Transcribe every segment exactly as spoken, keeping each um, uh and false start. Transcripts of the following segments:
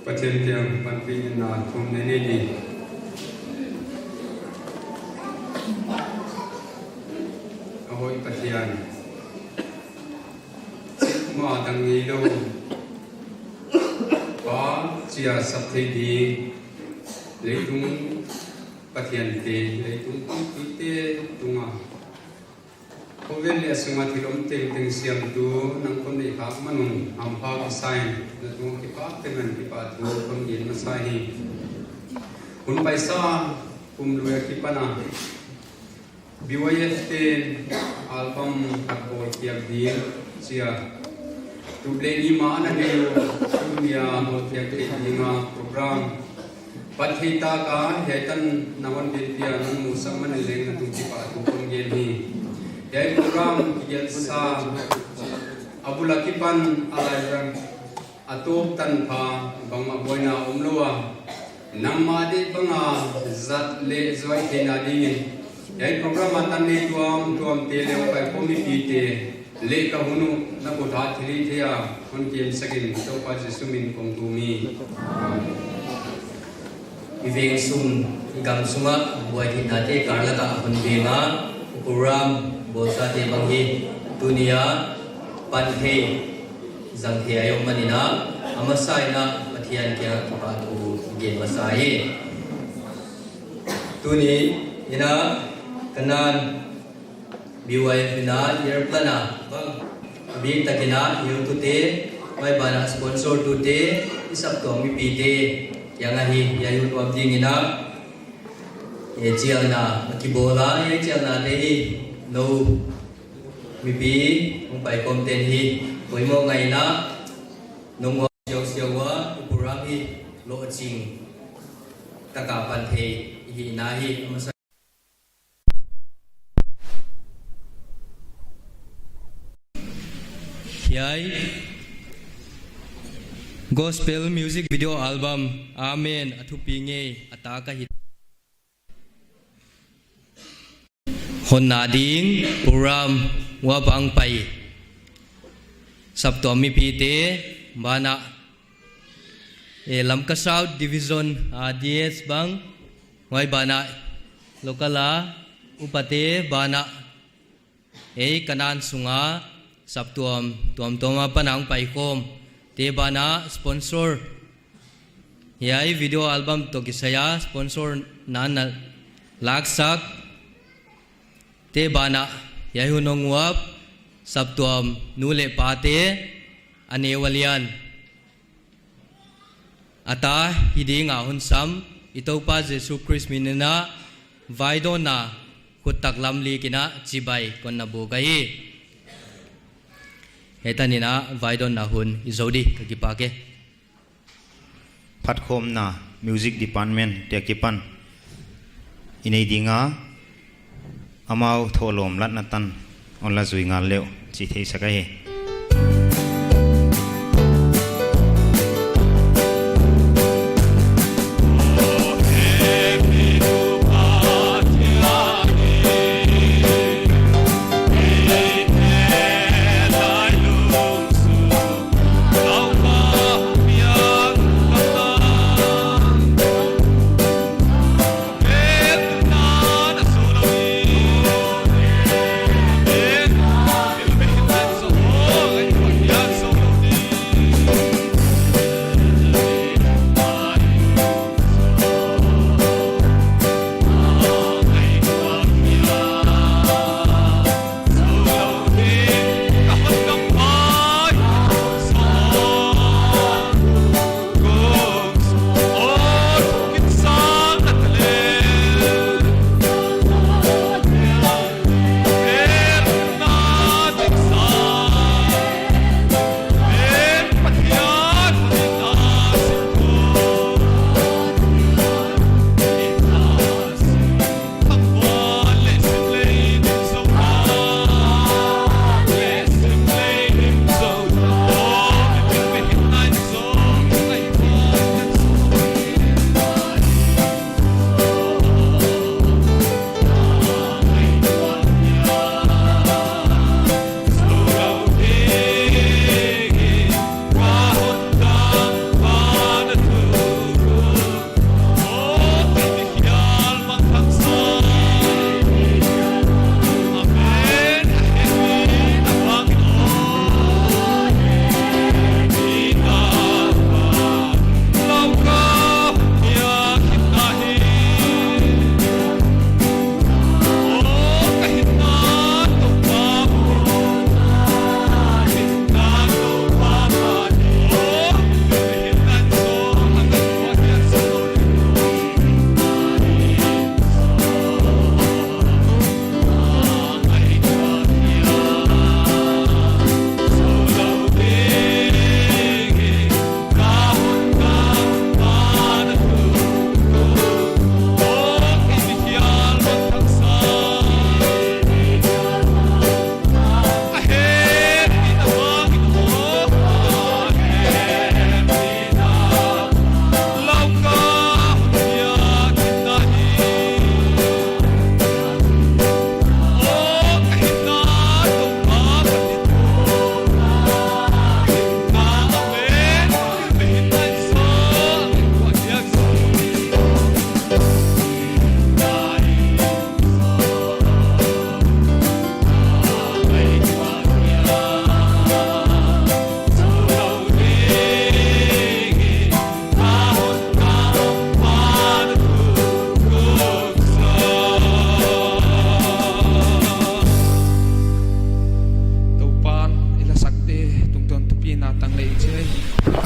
Pathian kiang panpihna thum nei ni. A hoih Pathian, ma dang ngeilou, Pa chia sak thei ding, leitung pathiante, leitung pumpi te tunga khovel leh a sunga thil om tengteng siamtu nang kon neih khak man un hampha ka sa in, na tungah kipak tengin kipahthu kon gen masa hi. Hun paisa kum lui a kipan a B Y F te album khat bawl khiak ding chia tup leh ni ma na ngei uh, tuni a bawl khiak theih ding a program pat theih tak a, hiai tan na hon piak piak nang musak man leng na tungah kipahthu kon gen hi. Hiai program kigelh sa a bul a kipan a laizang a tawp tanpha bangmah buaina omlou a, nangmah deih bang a zat leh zuai theihna dingin, hiai program a tan nei tuamtuam te leh hongpai khawm mipite leh ka hun uh na khut ah thilhihthei a hon kemsak in Toupa Jesu min kong thum hi. I veng sung, i gam sunga buaithiatnate kar laka hon veng a, program bawlsate bang hi tuni a pan thei zang thei a om manin a, a masa in a Pathian kiang kipahthu gen masa hi. Tuni in a Kanan B Y F in a year plan a bang, a bik takin a hilhtute, huai ban a sponsor tute, i saptuam mipite kiang ahi, hiai hun uap dingin a, e, chialna a kibawl a, e, chialnate hi nou mipi hongpai khawm ten hi poimoh ngai in a, nong uap siausiau a, i program hi lohching taka pan thei i hihna hi a masa. Hiai gospel music video album Amen a thupi ngei a tak ahi. Honna ding program uap a hongpai saptuam mipite ban a, e, Lamka South Division R D S bang, huai ban a local a upate ban a, ei Kanan sunga saptuam tuamtuam apan a hongpai khawmte ban a sponsor, hiai video album toh kisai a sponsor na na laksakte ban a, hiai hun hong uap saptuam nu leh pate, a neu a lian a ta hi ding a hon sam, i Toupa Jesu Khrist min in a vaidawnna khut taklam lik in a chibai kon na buk ahi. Hiai tan in a vaidawnna hun i zou di, ka kipak e. Phatkhawmna music department te kipan i nei ding a, amau thohlawm latna tan hon la zui ngal leuh chih theihsak ahi.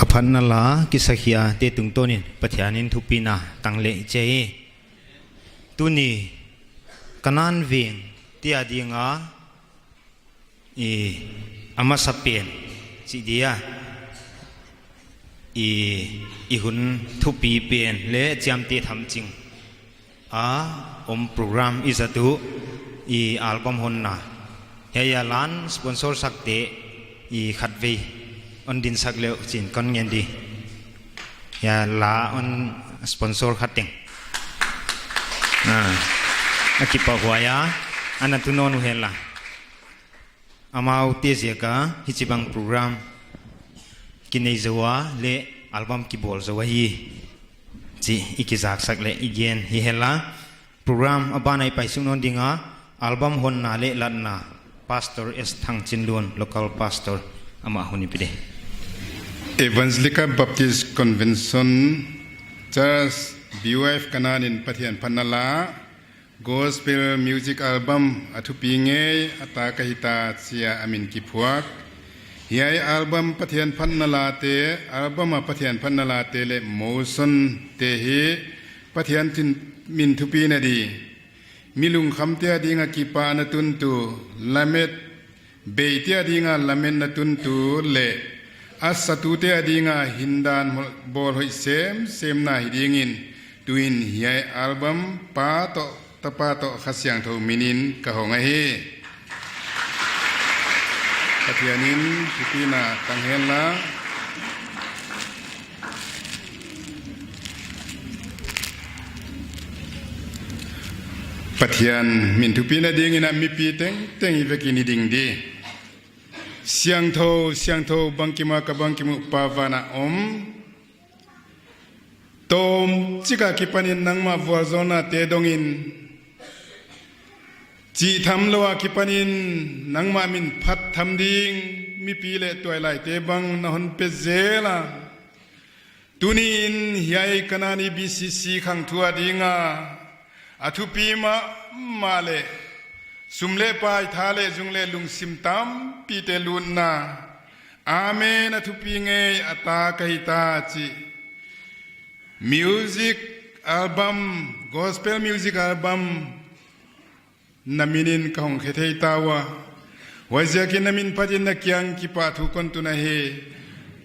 A phatna la kisakhiate tungtawnin Pathianin thupina tang leh i chi hi. Tuni Kanan veng te adinga i, a masa pen chih dia, i, i hun thupi pen leh chiamteh tham ching a om program i zat uh, i album honna. Hiai a la hon sponsor sakte i khatvei hon dinsak leh uh chi'n kon ngen di. Hiai a la hon sponsor khat teng. Ah, a kipahhuai a, ana tun nawn uh henla. Amaute ziaka hichibang program kinei zou a leh album kibawl zou ahi chih i kizaksak leh i gen hi henla. Program a bana i paisuk nawn dinga, album honna leh latna, Pastor S Thangchinlun, local pastor, amah hun i pe di. Evangelical Baptist Convention Church, B Y F Kanan in Pathian phatna la, Gospel Music Album, A Thupi Ngei, A Ta Ka Hita, chia a min kiphuak. Hiai album Pathian phatna late, album a Pathian phatna late leh motion te hi Pathian thin min thupina di. Mi lungkhamte adinga kipahna tuntu, lamet, beite adinga lametna tuntu leh a satute adinga hindan bawl hoih semsemna hi dingin, tuin hiai album Pa toh Tapa toh Kha Siangthou minin ka hong ahi. Pathianin thupina tang henla. Pathian min thupina dingin a mipi tengteng i vekin i ding di. Siangthou, siangthou, bangkim a ka bangkim uh Pa vana om. Tawmchik akipanin nangmah vualzawlnate dongin, chih thamlou akipanin nangmah min phat tham ding mipi leh tuailaite bang na hon pe zel a. Tuniin hiai Kanan i B C C khangthu adinga a thupi mahmah leh sum leh pai, tha leh zung leh lungsim tampite lutna, Amen, a thupi ngei, a ta ka hita chih music album, gospel music album, na minin ka hong khe thei ta ua. Huaiziakin na min phatin na kiang kipahthu kon tun ahi.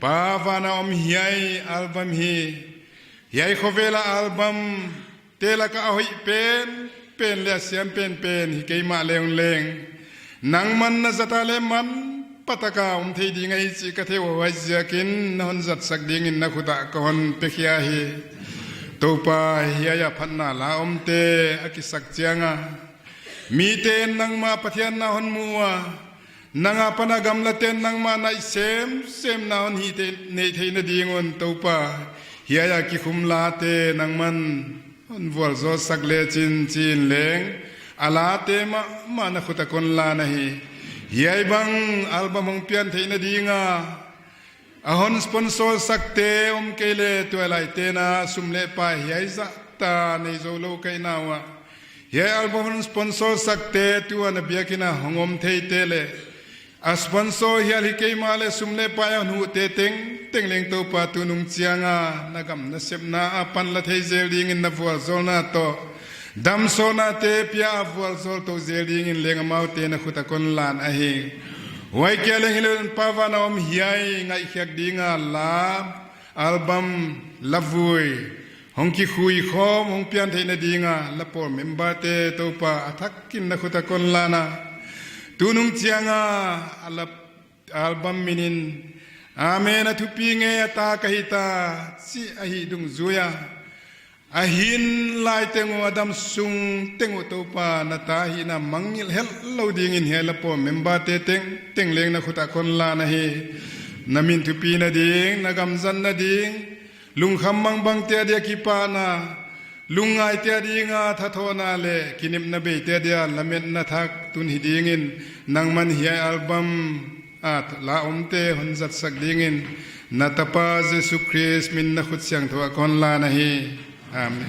Pa vana om, hiai album hi, hiai khovela album te laka a hoih penpen leh a siam penpen hi kei mahleng leng, nangman na zata leh manpha taka om thei ding ahi chih ka thei ua, huaiziakin na hon zatsak dingin na khut ah ka hon pekhia hi. Toupa, hiai a phatna la omte a kisak chianga miten nangmah Pathian na hon mu ua, nang apan a gamlaten nangmah naih semsem na hon hih theih, neih theihna ding un Toupa, hiai a kikhum late nangman hon vualzawlsak lechin chiin leng, a late mahmah na khut ah kon lan ahi. Hiai bang album hong pian theihna dinga a hon sponsor sakte om kei leh tuailaiten a sum leh pai hiai zahta nei zoulou ka hihna uah, hiai album hon sponsor sakte tua na biakin a hong om theite leh a sponsor hial hi kei mahleh sum leh pai a hon huhte tengteng leng Toupa, tunung chianga na gam nasepna apan la thei zel dingin, na vualzawlna toh damsawtnate pia a vualzawl tou zel dingin leng amaute na khut ah kon lan ahi. Huai kia leng hilou Pa vana om, hiai ngaihkhiak dinga la album, la vui hong kikhui khawm hong pian theihna dinga la pawl memberte Toupa a thakin na khut ah kon lan a, tunung chianga a la album minin Amen, a thupi ngei, a ta ka hita chih a hih dungzuia a hin lai teng uh, a damsung teng uh Toupa, na ta hihna mangngilh hetlou dingin hiai la pawl memberte tengteng leng na khut ah kon lan ahi. Na min thupina ding, na gam zatna ding, lungkham mangbangte adia kipahna, lungngaite adinga thathawhna leh kinepna beite adia lametna thak tun hi dingin, nangman hiai album a la omte hon zatsak dingin, na Tapa Jesu Khrist min na khut siangthou ah kon lan ahi. Amen.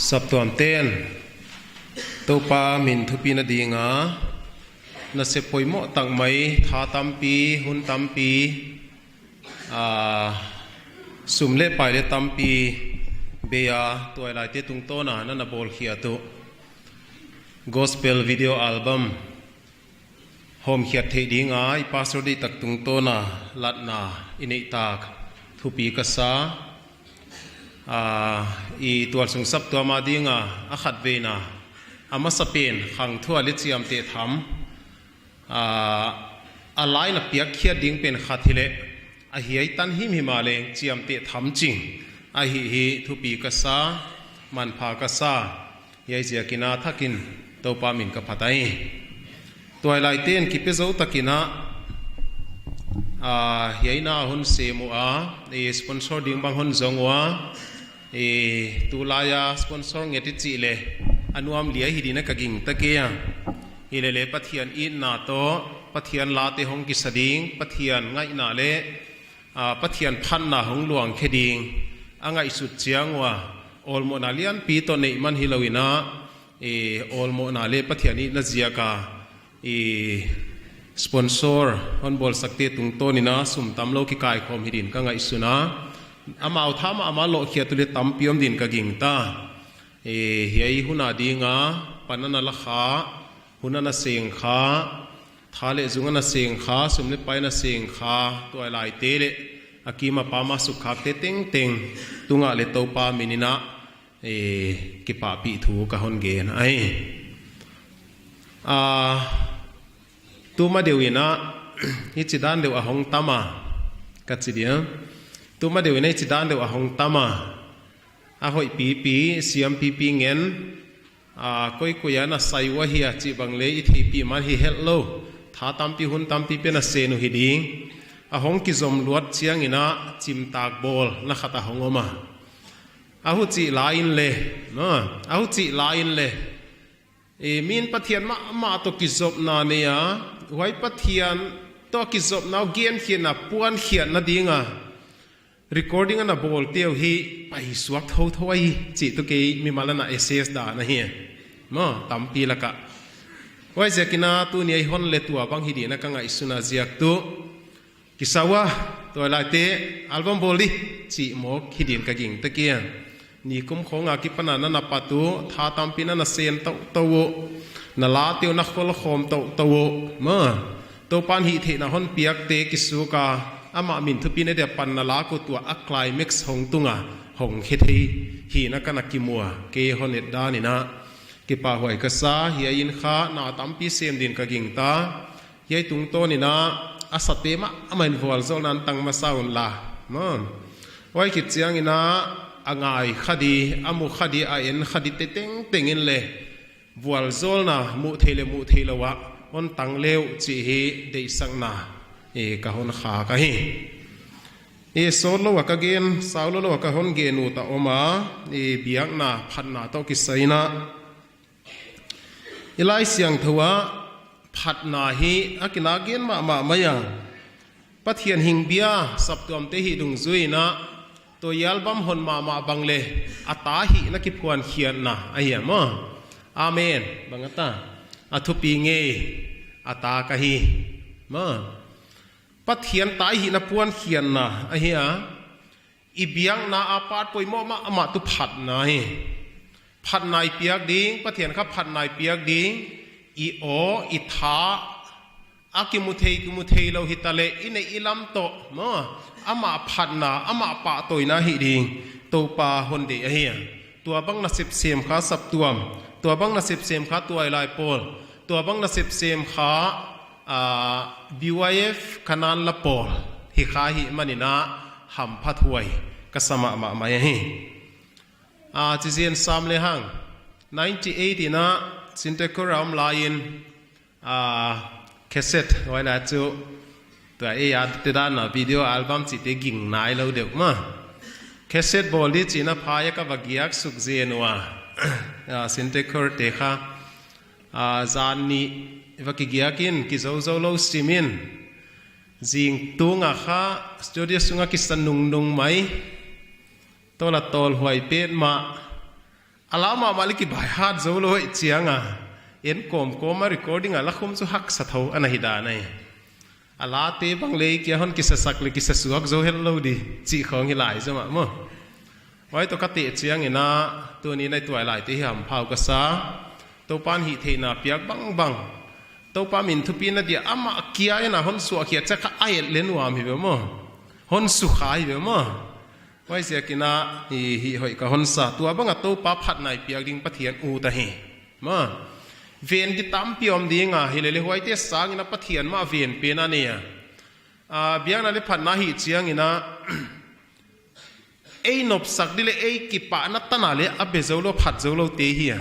Saptuam ten Toupa min thupina dinga, na sep poimoh tak mai, tha tampi, hun tampi, a, sum leh pai leh tampi bei a, tuailaite tungtawna na na bawlkhiat uh Gospel video album hawmkhiat theih dinga i pastor deihtak tungtawna latna i neih tak thupi ka sa. A, i tualsung saptuam a dinga a khatveina, a masapen khangthuah leh chiamteh tham, a, a laina piakkhiat ding pen khat hileh, a hiai tan himhim a leng chiamteh tham ching ahi hi thupi ka sa, manpha ka sa. Hiai ziakin a thakin Toupa min ka phat ahi. Tuailaiten kipe zou takin a, a, hiai na hon sem ua, i sponsor ding bang hon zong ua, i tulaia sponsor nget i chih leh a nuam liai hi ding in ka gingta kei a. Hileleh Pathian itna toh, Pathian late hong kisa ding, Pathian ngaihna leh, a, Pathian phatna hong luang khe ding a ngaihsut chiang ua, awlmohna lianpi toh neih man hilou in a, e, awlmohna leh Pathian itna ziaka, e, sponsor hon bawlsakte tungtawn in a sum tamlou kikaikhawm hi ding in ka ngaihsun a. Amau tha mahmah lohkhiat uh leh tampi om ding in ka gingta. E, hiai hun a dinga pan a na la kha, hun a na seng kha, tha leh zung a na seng kha, sum leh pai a na seng kha, tuailaite leh a kim a pam a sukkhakte tengteng tungah leh Toupa min in a, e, kipahpih thu ka hon gen ahi. A, tuma deuh in a, hichi dan deuh a hong tam a, ka chi dia. Tuma deuh in a hichi dan deuh a hong tam a, a hoih pipi, siam pipi ngen, a, koikoi a na sai ua hia chih bang leh i theihpih man hi hetlou. Tha tampi hun tampi pen a sen uh hi ding. A hong kizom luat chiangin a chimtak bawlna khat a hong om a. A huchih lai in leh, no, a huchih lai in leh, e, min Pathian mahmah toh kizopna nei a, huai Pathian toh kizopna uh genkhiatna puankhiatna dinga recording a na bawlte uh hi paisuak thouthou ahi chih tuh kei mimal a na assess dan ahi. Maw, tampi laka. Huaiziakin a tuni a i hon leh tuabang hi ding in a ka ngaihsun a ziak tuh kisa ua, tuailaite album bawl di chih mawk hi ding in ka gingta kei a. Nikum khawng a kipan a na na pat uh, tha tampi na na sen toutou uh, na late uh na kholkhawm toutou uh. Maw, Toupan hihtheihna hon piakte kisuk a, amah min thupina dia pan na lak uh tua a climax hong tung a, hong khe thei hi in a ka na kimu a, kei hon et dan in a kipahhuai ka sa. Hiai in kha na tampi sem ding in ka gingta. Hiai tungtawn in a, a sate mahmah in vualzawlna tang masa unla. Maw, huai khit chiangin a, a ngai kha di, a mu kha di, a en kha dite tengteng in leh vualzawlna muh theih leh muh theih lou a hon tang leh uh chih hi deihsakna, e, ka hon khak ahi. E, sawtlou a ka gen, sawtlou a ka hon gen uh ta om a, e, biakna phatna toh kisai in a, i Laisiangthou a phatna hi a kinak gen mahmah mai a. Pathian hingbia saptuamte hih dungzui in a, tua album hon mahmah bang leh a ta hihna kiphuankhiatna ahi a maw. Amen. Bang a ta? A thupi ngei, a ta ka hi. Maw, Pathian ta hihna puankhiatna ahi a. I biakna a part poimoh mahmah tuh phatna hi. Phatna i piak ding, Pathian kha phatna i piak ding, i aw, i tha, a kimu thei, kimu theilou hitaleh, i neih i lam toh, maw, amah phatna, amah pahtawina hi ding, Toupa hon deih ahi a. Tuabang na sepsem kha saptuam, tuabang na sepsem kha tuailai pawl, tuabang na sepsem kha, a, B Y F Kanan la pawl hi kha hi manin a hamphathuai ka sa mahmah mai ahi. A, chi zen sam lehang, ninety eight in a Sintecor a om laiin, a, cassette, huai na chu, tua e a te dan a video album chihte ging nailou deuh maw. Cassette bawl di chih in a phai a ka va giak suk zen ua. A, Sintecor te kha, a, zan nih va kigiak in, kizouzou lou sim in. Zing tung a kha studio sung a kisa nungnung mai. Tawl a tawlhuai petmah. A la mahmah leh kibai hat zou lou ei chiang a. En kawmkawm a recording a la khum chu haksa thou ana hi dan ei. A late bang leh kia hon kisa sak leh kisa suak zou het lou di chih khong hi lai zomah maw. Huai toh ka teh chiang in a, tuni in a tuailaite hi hampha uh ka sa. Toupa'n hihtheihna piak bangbang, Toupa min thupina dia amah kia in a hon suahkhiat chiang kha a et leh nuam hi ve maw. Hon sukha hi ve maw. Huaiziakin a, hi, hi hoih ka hon sa. Tua bang a Toupa phatna i piak ding Pathian ut ahi. Maw. Ven di tampi om ding a, hilele huaite sang in a Pathian mah ven pen a nei a. A, biakna leh phatna hi chiang in a, ei nopsak di leh ei kipahna tan a leh a be zou lou, phat zou lou te hi a.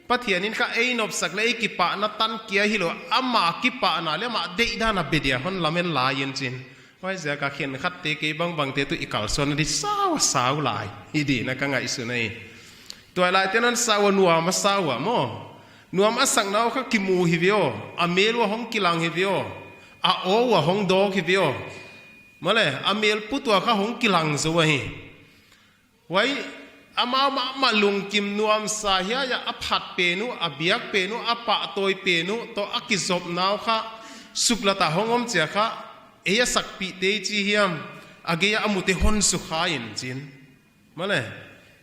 Pathian in kha ei nopsak leh ei kipahna tan kia hilou, amah kipahna leh amah deihdan a be dia hon lamen lai in chin. Huaiziak a khenkhatte kei bangbangte tuh i kalsuanna di sau a sau lai hi di'n a ka ngaihsun ei. Tuailaite'n a sau a nuam a sau a maw. Nuam a sakna uh kha kimu hi ve aw. A mel ua hong kilang hi ve aw. A aw ua hong dawk hi ve aw. Maw leh, a mel put ua kha hong kilang zou ahi. Huai, amah mahmah lungkim nuamsa hiai a, a phat pen uh, a biak pen uh, a pahtawi pen uh, toh a kizopna uh kha, suklat a hong om chiang kha, ei a sakpihte i chi hiam, a gei a a mute hon sukha in chin. Maw leh,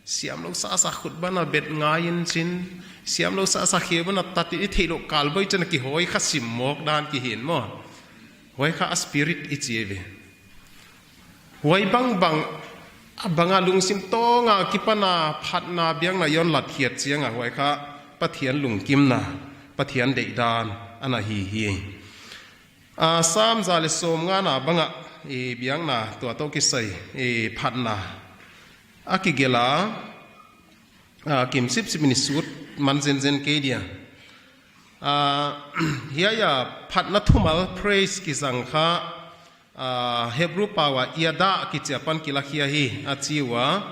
siamlou sasa khut ban a bet ngai in chin, siamlou sasa khe ban a tat in i theihlouh kal boi chan a kihawi kha sim mawk dan ki hi in maw. Huai kha a spirit i chi ve. Huai bangbang, a bang a lungsim tawng a kipan a phatna biakna i hon latkhiat chiang a huai kha Pathian lungkimna, Pathian deihdan ana hi hi. A, Sam za leh sawmngana bang a, i biakna tua toh kisai, i phatna a kigelh a, a, kim sipsip in i sut man zenzen kei dia. A, hiai a phatna thumal praise kizang kha, a, Hebrew pau a yada kichi apan kilakhia hi a chi ua,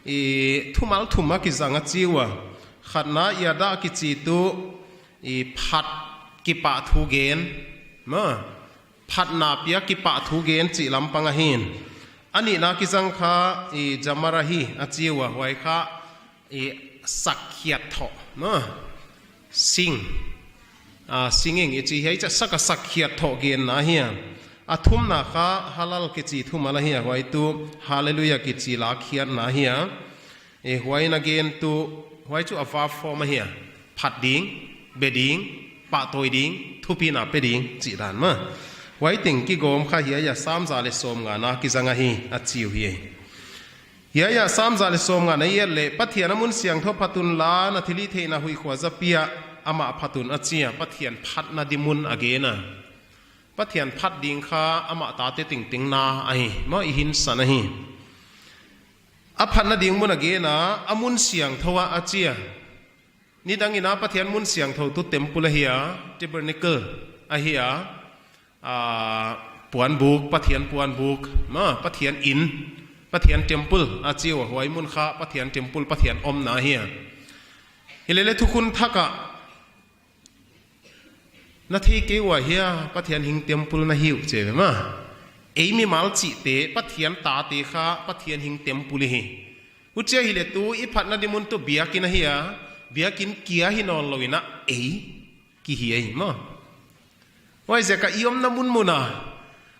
i thumal thum a kizang a chi ua. Khatna yada kichi tuh, i phat kipahthu gen, maw, phatna piak kipahthu gen chih lampang ahi. A nihna kizang kha, i jamar ahi a chi ua, huai kha, i sakkhiat thoh, maw. Sing. A, singing i chi hiai cha sak a sakkhiat thoh genna ahi a. A thumna kha halal kichi thumal ahi a, huai tuh hallelujah kichi lakkhiatna ahi a. E, huai in a gen tuh, huai chu a verb form ahi a. Phat ding, be ding, pahtawi ding, thupina pe ding, chih dan maw. Huai teng kigawm kha hiai a Sam za leh sawmngana kizang ahi a chi uhi. Hiai a Sam za leh sawmngana i et leh, Pathian a mun siangthou phat un la, na thilhihtheihna huihkhua zapi ah amah phat un a chi a, Pathian phatna di mun a gen a. Pathian phat ding kha amah tate tengteng na ahi, maw i hinsan ahi. A phatna ding mun a gen a, a mun siangthou ah a chi a. Nidang in a Pathian mun siangthou tuh temple ahi a, tabernacle ahi a, a, puanbuk, Pathian puanbuk, maw, Pathian inn, Pathian temple a chi ua, huai mun kha Pathian temple, Pathian omna ahi a. Hilele thukhun thak ah, na thei kei ua hia, Pathian hing temple na hi uh chi ve maw. Ei mimal chihte, Pathian tate kha, Pathian hing temple hi. Huchia hileh tuh, i phatna di mun tuh biakin ahi a, biakin kia hi nawnlou in a ei, ki hi ahi maw. Huaiziak a i omna munmun a,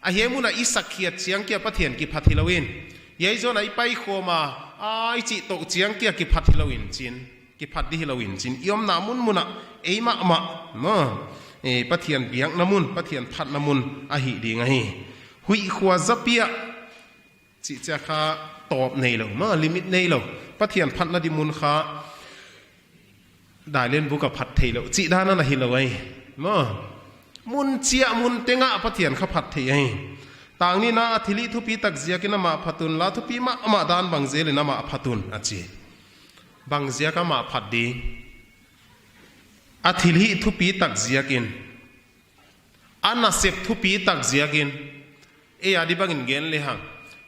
a hiai mun a i sakkhiat chiang kia Pathian kiphat hilou in. Hiai zon a i paikhawm a, a i chih toh chiang kia kiphat hilou in chin. Kiphat di hilou in chin. I omna munmun a, ei mahmah, maw. E, Pathian biakna mun, Pathian phatna mun, ahi ding ahi. Huihkhua zapi ah, chih chiah kha tawp neilou, maw, limit neilou. Pathian phatna di mun kha dailen buk a phat theilou, chih dan ana hilou ahi. Maw, mun chiah mun teng ah Pathian kha phat thei ahi. Tang nihna a thilhih thupi tak ziakin amah phat un la, thupi mahmah dan bang zelin amah phat un a chi. Bang ziak amah phat ding. A thilhih thupi tak ziakin. A nasep thupi tak ziakin, ei a di bangin gen lehang,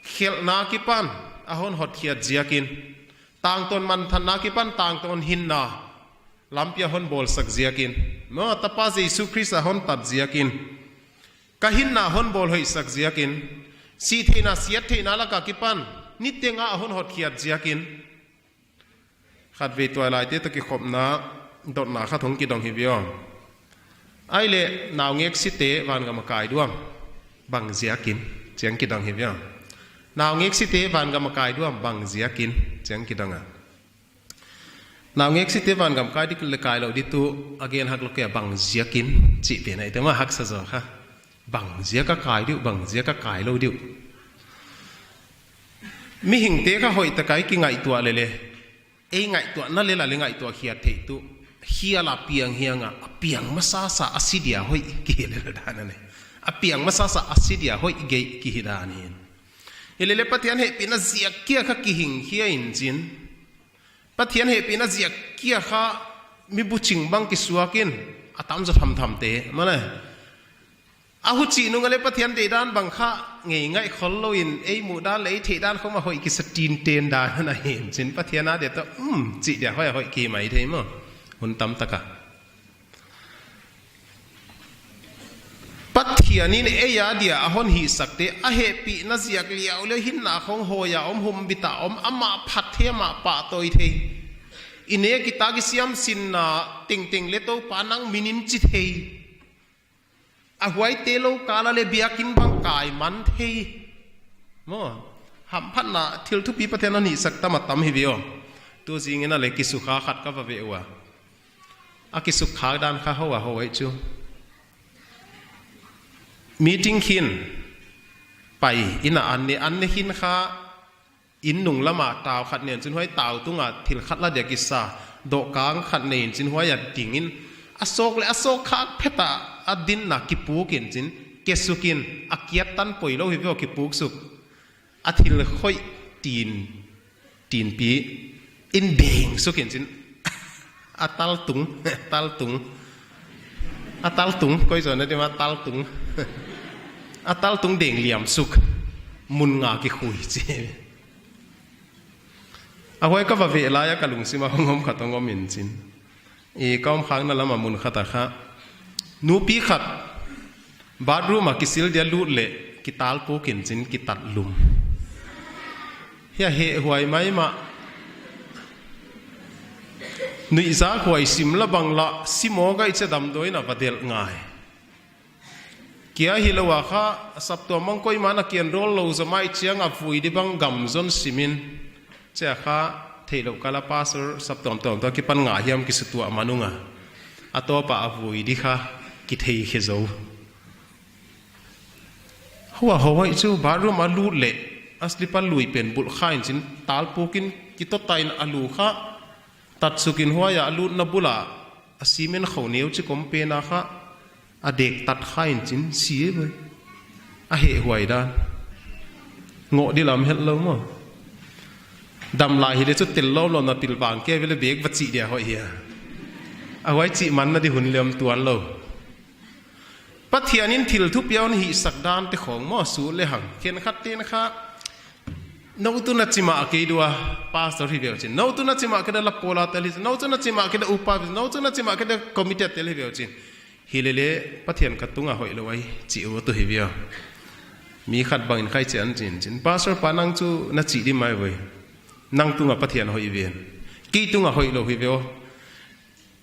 khelhna akipan a hon hotkhiat ziakin, tangtawn manthanna akipan tangtawn hinna lampi a hon bawlsak ziakin, maw, Tapa Jesu Khrist a hon tat ziakin, ka hinna hon bawlhoihsak ziakin, sihtheihna siattheihna lak akipan niteng a hon hotkhiat ziakin, Khatvei tuailaite toh kikhopna dotna khat hong kidong hi ve aw. Ahihleh naungek site vangam a kai diam, bang ziakin, chih hong kidong hi ve aw. Naungek site vangam a kai diam, bang ziakin, chih hong kidong a. Naungek site vangam kai di leh kai lou di tuh a gen hak lou kei a, bang ziakin chih pen a i te mah haksa zaw kha. Bang ziak a kai di uh, bang ziak a kai lou di uh. Mihingte kha hoihtak a i kingaihtuah leh leh, ei ngaihtuahna lel a leh ngaihtuah khiat theih tuh, hial a piang hiang a, a piang masasa a si dia hoih kihi lel dan a nei. A piang masasa a si dia hoih gei kihi dan in. Hilele Pathian hehpihna ziak kia kha kihing khia in chin. Pathian hehpihna ziak kia kha mi buching bang kisuak in, a tamzaw thamthamte, maw le. A huchih nung a leh Pathian deihdan bang kha ngei ngaih khol lou in, ei muhdan leh ei theihdan khong a hoih kisa tinten dan a nei in chin, Pathian a deih toh, um, chih dia hoih a hoih ki mai thei maw. Hun tamtak a. Pathian in ei a dia a hon hihsakte, a hehpihna ziak liauliau hinna khong hoih a om, humbit a om, amah phat thei, amah pahtawi thei. I nek i tak i siam sinna tengteng leh Toupa nang min in chi thei. A huaite lou kal a leh biakin bang kai man thei. Maw, hamphatna thil thupi Pathian a hon hihsak tam a tam hi ve aw. Tu zing in a leh kisukha khat ka va ve ua. A kisukha dan kha hou a hou ei chu. Meeting khin pai in a an ne, an ne khin kha inn nung lam a tau khat nei in chin huai tau tung a thil khat la dia kisa, dohkang khat nei in chin huai a ding in, a sawk leh a sawk khak phet a, a dinna kipuk in chin, kesuk in, a kiat tan poi lou hi ve aw, kipuk suk. A thil khoih tin, tinpi in deng suk in chin. A taltung, taltung. A taltung, koi zaw na di maw, taltung. A taltung deng liam suk. Mun nga kikhui chi. A huai ka va veh lai a ka lungsim a hong om khat hong om in chin. I ka om khakna lam a mun khat a kha, nupi khat bathroom a kisil dia lut leh kitalpuk in chin kitat lum. Hiai hehhuai maimah. Nuihzak huai sim la bang la, sim aw gai che damdawi in a va delh ngai. Kia hilou a kha, saptuam bang koimah na kienrol lou zaw mai chiang a vui di bang gam zon sim in. Chia kha, theihlouh kal a pastor saptuam tuamtuam kipan ngah hiam kisutuah man ung a. A tawp a a vui di kha, kithei khe zou. Hua hou huai chu bathroom a lut leh, a slipper lui pen bulh kha in chin, talpuk in kitoh ta in a lu kha, tat suk in huai a lutna bul a, a cement khou neu chi kom pen a kha, a dek tat kha in chin si e ve. A hehhuai dan. Ngoh di lam het lou maw. Dam lai hileh chu tel lawmlawm na pilvang kei ve leh bek va chih dia hoih hia. A huai chih man na di hun lem tuan lou. Pathian in thil thupi a hon hihsak dante khong maw, su leh hang. Khenkhat ten kha, nou tu na chimah kei di ua, pastor hi ve uh chin. Nou tu na chimah kei di ua, la pawl a tel hi. Nou tu na chimah kei di ua, upa, nou tu na chimah kei di ua, committee a tel hi ve uh chin. Hilele, Pathian ka tunga hoihlou ahi, chi uh tu hi ve ua. Mi khat bang in khai chian chin chin. Pastor pa nang chu na chi di mai ve. Nang tunga Pathian hoih ven. Kei tunga hoihlou hi ve ua.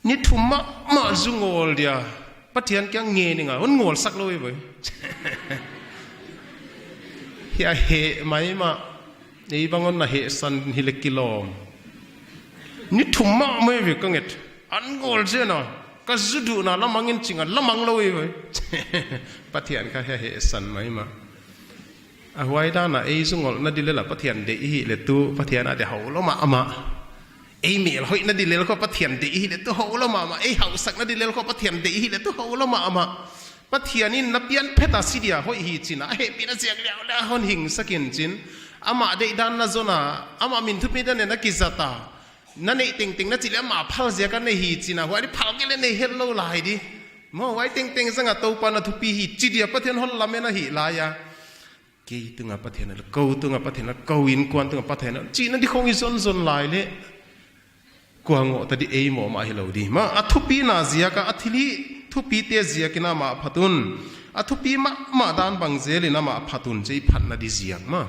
Ni thum mahmah zu ngawl dia, Pathian kiang ngen ning a, hon ngawl sak lou hi ve. Hia heh maimah, ei bang hon na heh san hileh kilawm. Ni thum mahmah ve ka nget, an ngawl zen a, ka zu duhna lamang in ching a, lamang lou hi ve. Pathian kha hia heh san maimah. A huai dan a ei zu ngolhna di lel a Pathian deih i hih leh tu Pathian a deih hou lou mahmah. Ei mel hoihna di lel khong Pathian deih i hih leh tu hou lou mahmah. Ei hausakna di lel khong Pathian deih i hih leh tu hou lou mahmah. Pathian in na pian phet a si dia hoih hi chin a, a hehpihna ziak liauliau a hon hingsak in chin. Amah deihdan na zon a, amah min thupi dan in na kizat a. Na neih tengteng na chih leh amah phal ziak a nei hi chin a, huai di phal kei leh nei het lou lai di. Maw, huai tengteng zang a Toupa na thupi hi chi dia Pathian hon lamen ahih lai a. Kei tunga Pathian a, kou tunga Pathian a, kou innkuan tunga Pathian a, chihna di khong i zonzon lai leh, kua ngoh ta di, ei mawhmah hilou di. Maw, a thupina ziak a, a thilhih thupite ziak in amah phat un. A thupi mahmah dan bang zel in amah phat un, chih phatna di ziak maw.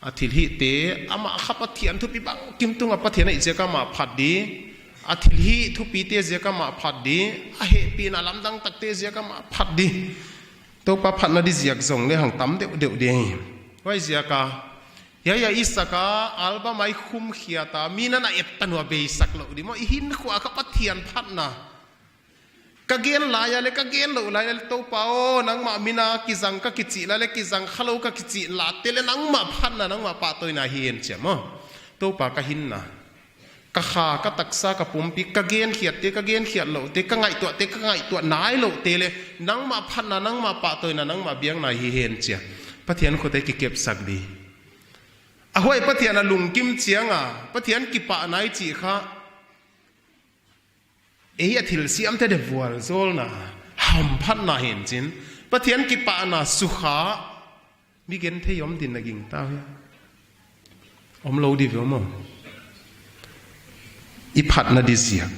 A thilhihte, amah kha Pathian thupi bangkim tunga Pathian ahih ziak a amah phat di. A thilhih thupite ziak a amah phat di. A hehpihna lamdang takte ziak a amah phat di. Toupa phatna di ziak zong lehang tam deuhdeuh di. Huaiziak a, hiai a i sak a, album a i khumkhiat a, mi'n ana et tan ua beisak lou di maw, i hinkhua kha Pathian phatna. Ka gen lai a leh, ka gen louh lai a leh, Toupa aw, nangmah min a kizang ka kichih lai leh, kizang khalou ka kichih late leh, nangmah phatna, nangmah pahtawina hi hen chi a maw. Toupa ka hinna. Ka kha, ka taksa, ka pumpi, ka genkhiatte, ka genkhiat louhte, ka ngaihtuahte, ka ngaihtuah nailouhte leh, nangmah phatna, nangmah pahtawina, nangmah biakna hi hen chi a. Pathian khut a i kikepsak di. A huai Pathian a lungkim chiang a, Pathian kipahna i chih kha. Ei a thil siamte de vualzawlna, hamphatna hi'n chin. Pathian kipahna sukha, mi genthei om din na gingta hia. Omlou di ve maw. I phatna di ziak.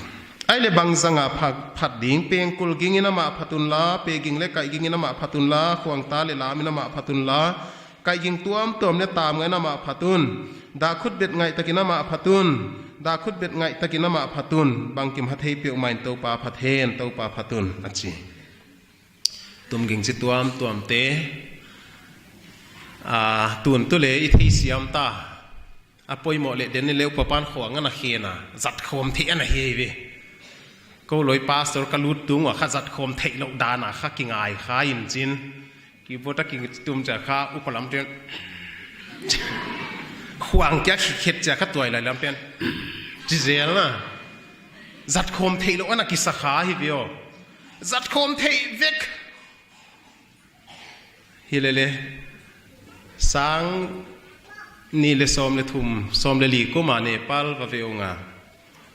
Ahihleh bangzah a phat, phat ding, pengkul gingin amah phat unla, peh ging leh kaih gingin amah phat unla, khuangta leh lamin amah phat unla, kaih ging tuamtuam leh tam ngaihin amah phat un. Dah khutbet ngaih takin amah phat un. Dah khutbet ngaih takin amah phat un. Bangkim ha thei peuhmah in Toupa phat hen, Toupa phat un, a chi. Tumging chi tuamtuamte. Ah, tun tu leh i theisiam ta. A poimoh leh den ni leh upa pan khuang ana khen a. Zatkhawm theih ana hi ve. Kou loi pastor ka lut tung ua kha zatkhawm theih louh dan a kha kingai kha in chin. Keyboard a kitum chia kha upa lam ten. Khuang kia khikhet chia kha tuailai lam ten. Chi zel na. Zatkhawm theih louh ana kisa kha hi ve aw. Zatkhawm theih vek. Hi lele. Sang nih leh sawm leh thum, sawm leh li kum a Nepal va ve ung a.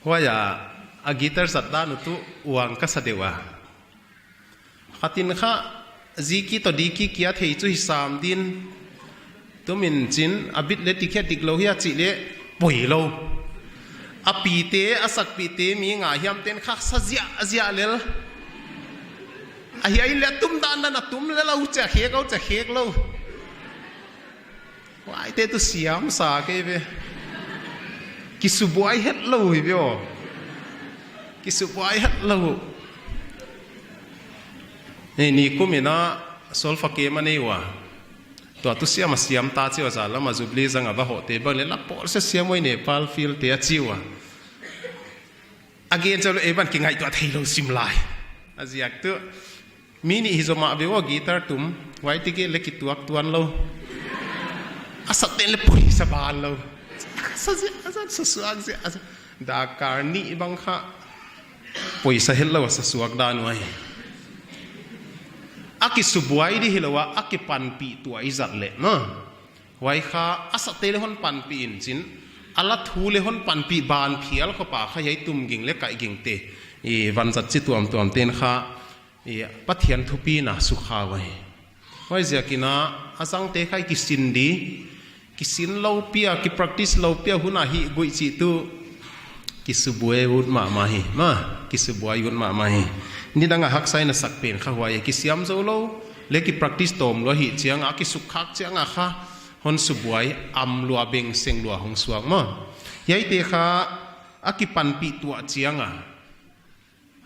Huai a, a guitar zat dan uh tuh uang ka sa deuh a. Khat in kha, G key toh D key kia thei chu hi sam din. Tum in chin, a beat leh tikhe diklou hia chih leh poi lou. A pite, a sakpihte mi nga hiam ten kha sa ziahziah lel. A hiai leh tum dan dan a tum lel a, uh chia khek, uh chia khek lou. Huaite tuh siam sa kei ve. Kisubuai hetlou hi ve aw. Kisubuai hetlou. Ni, ni kum in a solfa kei mah nei ua. Tua tuh siam a siam ta chi ua, zan lam a Jubilee zang a va hohte bang leh la pawl se siam uai Nepal field te a chi ua. A gen chauh leh ei ban kingaihtuah theilou sim lai. A ziak tuh. Mi nih hi zomah ve ua guitar tum, huai tike leh kituak tuan lou. A sa ten leh poisa ban lou. Sa ziah, a sa suak ziah, a sa. Dakar nih bang kha. Poisa hetlou a sa suak dan uai. A kisubuai di hilou a, a kipanpih tuah i zat leh, na. Huai kha, a sate leh hon panpih in chin, a la thu leh hon panpih ban phial khop a kha hiai tumging leh kaihgingte. I vanzat chi tuamtuam ten kha, i Pathian thupina sukha uai. Huaiziakin a, a zangte kha i kisin di, kisin lou pi a, kipractice lou pi a hun a hih guih chih tuh, kisubuai ut mahmah hi, ma, kisubuai ut mahmah hi. Nidang a haksa in a sak pen kha huai, kisiam zou lou, leh kipractice tawm lua hih chiang a, kisukkhak chiang a kha, hon subuai, am lua beng seng lua hong suak maw. Hiaite kha, a kipanpih tuah chiang a.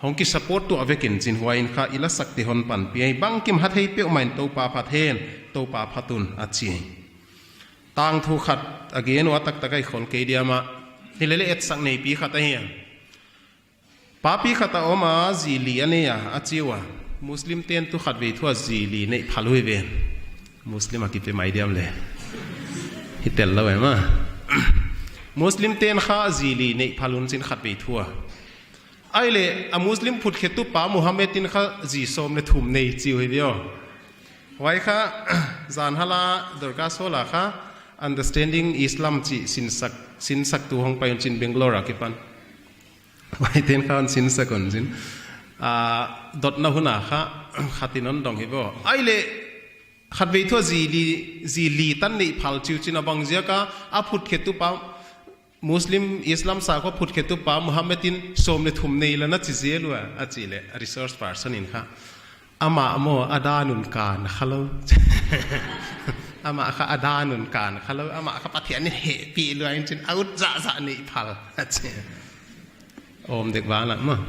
Hong kisupport tuah vek in chin huai in kha i la sakte hon panpih. Bangkim ha thei peuhmah in Toupa phat hen, Toupa phat un a chi. Tangthu khat a gen ua taktak a i khol kei diam a. Hilele etsak neipi khat ahi a. Papi khat a om a, zi li a nei a, a chi ua. Muslim ten tuh khatvei thu a zi li neih phal uh hi ven. Muslim a kipe mai diam leh. Hi tel lou em a. Muslim ten kha zi li neih phal un chin khatvei thu a. Ahihleh, a Muslim phutkhetupa Muhammad in kha zi sawm leh thum nei chi uh hi ve aw. Huai kha, zan hal a Dorcas Hall a kha, Understanding Islam chih sinsak, sinsaktu hong pai un chin Bangalore a kipan. Huaiten kha hon sinsak un chin. Ah, dotna hun a kha, khat in hon dong hi ve aw. Ahihleh, khatvei thu a zi li, zi li tan neih phal chi uh chin a bangziak a, a phutkhetupa, Muslim Islam sa kha phutkhetupa Muhammad in sawm leh thum nei la na chi zel ua, a chih leh, a resource person in kha. Amah maw, a dan un kan kha lou. Amah kha a dan un kan kha lou, amah kha Pathian in hehpih lua in chin a ut zahzah nei phal a chi. Om dek val a maw.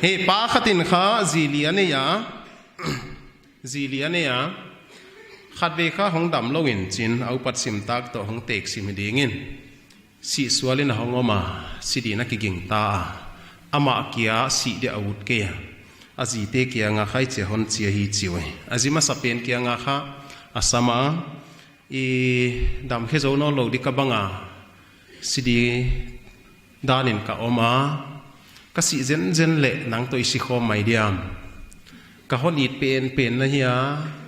Hi pa khat in kha zi li a nei a, zi li a nei a, khatvei kha hong dam lou in chin a upat sim tak toh hong tek sim hi ding in. Sih sual in a hong om a, si ding in a kiging ta a. Amah kia sih dia a ut kei a. A zite kiang a kha hichi a hon chi ahi chi uh. A zi masa pen kiang a kha a sam a, i dam khe zou nawn lou di ka bang a, si di dan in ka om a, ka sih zenzen leh nang toh i si khawm mai diam. Ka hon it pen pen na hia,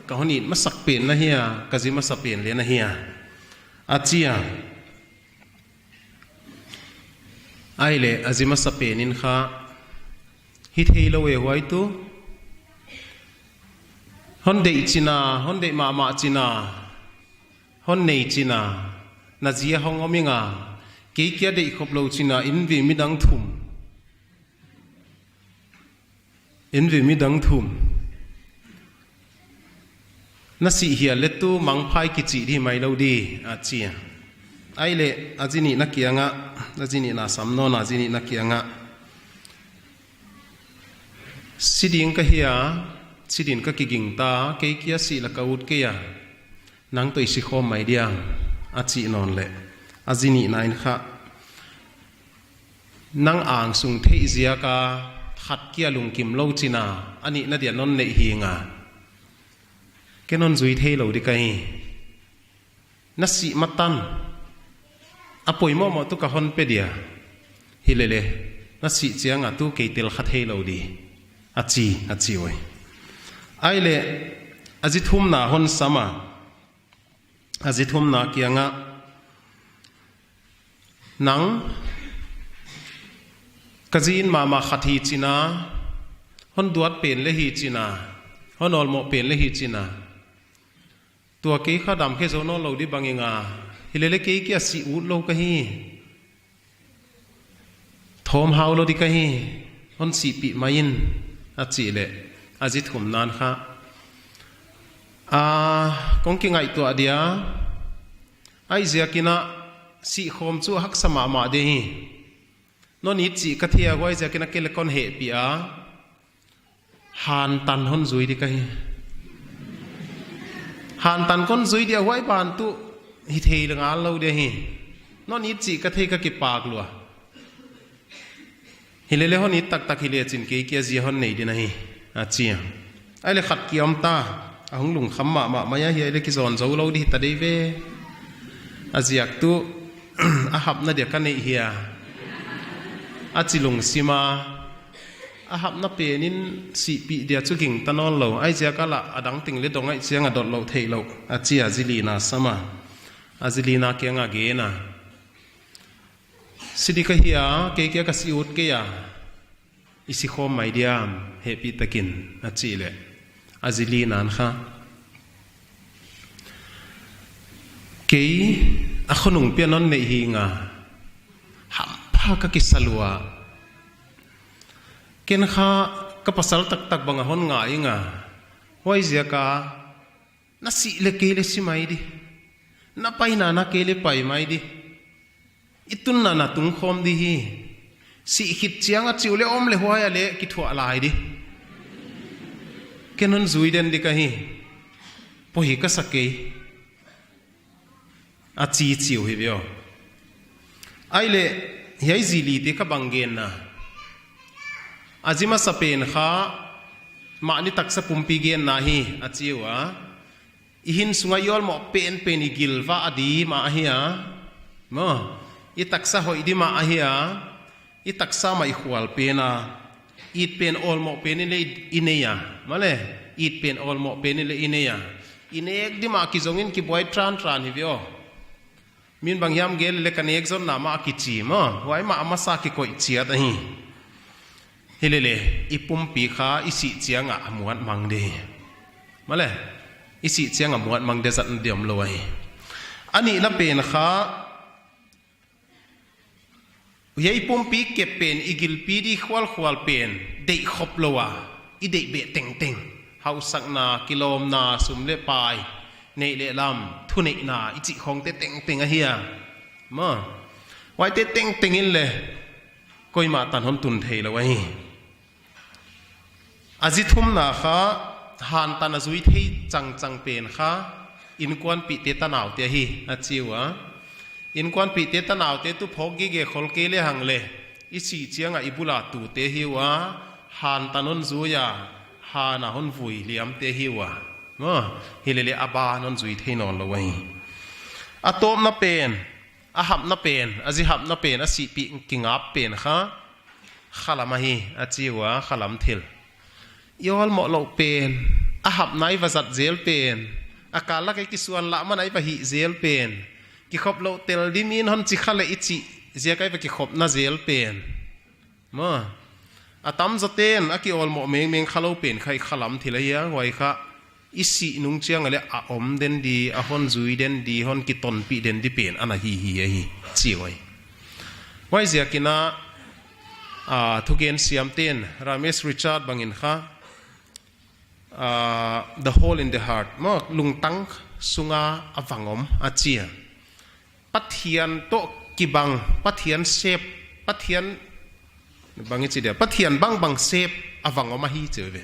ka hon it masak pen na hia, ka zi masa pen leh na hia, a chi a. Ahihleh a zi masa pen in kha, hi thei lou e huai tu. Hon deih chin a, hon deih mahmah chin a, hon nei chin a, na zi a hong om ing a, kei kia deih khop lou chin a, in vei midang thum. In vei midang thum. Na sih hial leh tu mangphai kichi di mai lou di, a chi a. Ahihleh a zi nihna kiang a, a zi nihna sam nawn a, a zi nihna kiang a. Si ding ka hi a, si ding ka kiging ta, kei kia sih la ka ut kei a. Nang toh i si khawm mai diam, a chi nawn leh. A zi nihna in kha. Nang angsung theih ziak a khat kia lungkim lou chin a, a nihna dia non neih hing a. Ken non zui thei lou di ka hi. Na sih matan. A poimoh moh tu ka hon pe dia. Hilele. Na sih chiang a tu kei tel kha thei lou di. A chi, a chi uh. Ahihleh, a zi thumna hon sam a. A zi thumna kiang a. Nang, ka zi in mahmah khat hi chin a, hon duat pen leh hi chin a, hon awlmoh pen leh hi chin a. Tua kei kha dam khe zou nawn lou di bang ing a, hilele kei kia sih ut lou ka hi. Thawm hau lou di ka hi, hon sihpih mai in, a chi leh, a zi thumna in kha. A, kong kingaihtuah dia, ahihziak in a sih khawm chu haksa mahmah di hi. Non it chih ka thei a huaiziak in a kei leng kon hehpih a. Hantan hon zui di ka hi. Hantan kon zui dia huai ban tu hi thei leng a lou di hi. Non it chih ka thei ka kipak lua. Hilele hon it taktak hileh chin kei kia zi hon nei di na hi. A chi a. Ahihleh khat kia om ta. A hong lungkham mahmah mai a hi ahihleh kizawn zou lou di hi ta dei ve. A ziak tu a hapna dia ka neih hi a. A chi lungsim a. A hapna pen in sihpih dia chu ging ta nawn lou. Ahihziak a lah a dang teng leh dong ahih chiang a dot lou theih lou. A chi a zi lina sam a. A zi lina kiang a gen a. Si di ka hi a, kei kia ka sih ut kei a. I si khawm mai diam, hehpih takin, a chi leh. A zi lina in kha. Kei, a khonung pia non neih hing a. Hampha ka kisa lua. Ken kha ka pasal taktak bang a hon ngai ing a. Huaiziak a, na sih leh kei leng si mai di. Na paina na kei leng pai mai di. I tunna na tung khawm di hi. Sih khit chiang a chih uh leh om leh huai a leng kithuah lai di. Ken non zui den di ka hi. Poimoh ka sa kei. A chi chi uh hi ve aw. Ahihleh, hiai zi lite kha bang genna. A zi masa pen kha, mahni taksa pumpi genna hi, a chi ua. I hin sunga i awlmoh penpen i gil vah di mah ahi a. Maw, i taksa hoih di mah ahi a. I taksa mah i khual pen a, it pen awlmoh pen in leng i nei a, maw le, it pen awlmoh pen in leng i nei a. I nek di mah kizong in kibuai trantran hi ve aw. Min bang hiam gen leh ka nek zonna mah kichi maw, huai mah a masa kikoih chiat ahi. Hilele, i pumpi kha i sih chiang a a muanmang di. Maw le, i sih chiang a muanmang di zat na diam lou ahi. A nihna pen kha, hiai pumpi kep pen, i gilpi di khualkhual pen, deih khop lou a, i deih beh tengteng. Hausakna, kilawmna, sum leh pai. neih leh lam, thuneihna i chih khawngte tengteng ahi a. Maw, huaite tengteng in leng koimah tan hon tun theilou ahi. A zi thumna kha, hantan a zui thei changchang pen kha, innkuanpihte tanaute ahi, a chi ua. Innkuanpihte tanaute tu phawk gige khol kei lehang leng, i sih chiang a i bul a tute hi ua, hantan hon zui a, han a hon vui liamte hi ua. Maw, hilele a ban hon zui thei nawnlou ahi. A tawpna pen, a hapna pen, a zi hapna pen, a sihpih kingap pen kha, khalam ahi, a chi ua, khalam thil. I awlmoh louh pen, a hapna i va zat zel pen, a kal lak a i kisuan lah man a i va hih zel pen, kikhop louh tel dimin hon chi kha leh i chih ziak a i va kikhopna zel pen. Maw, a tamzawte'n a kiawlmoh mengmeng khalou pen kha i khalam thil ahi a, huai kha i sih nung chiang a leng a om den di, a hon zui den di, hon kitonpih den di pen ana hi hi ahi, chi ua. Huaiziakin a, ah, thugen siamte'n, Ramesh Richard bangin kha, ah, the hole in the heart, maw, lungtang sunga a vang om, a chi a. Pathian toh kibang, Pathian sep, Pathian bang i chi dia, Pathian bangbang sep a vang om ahi chi ve.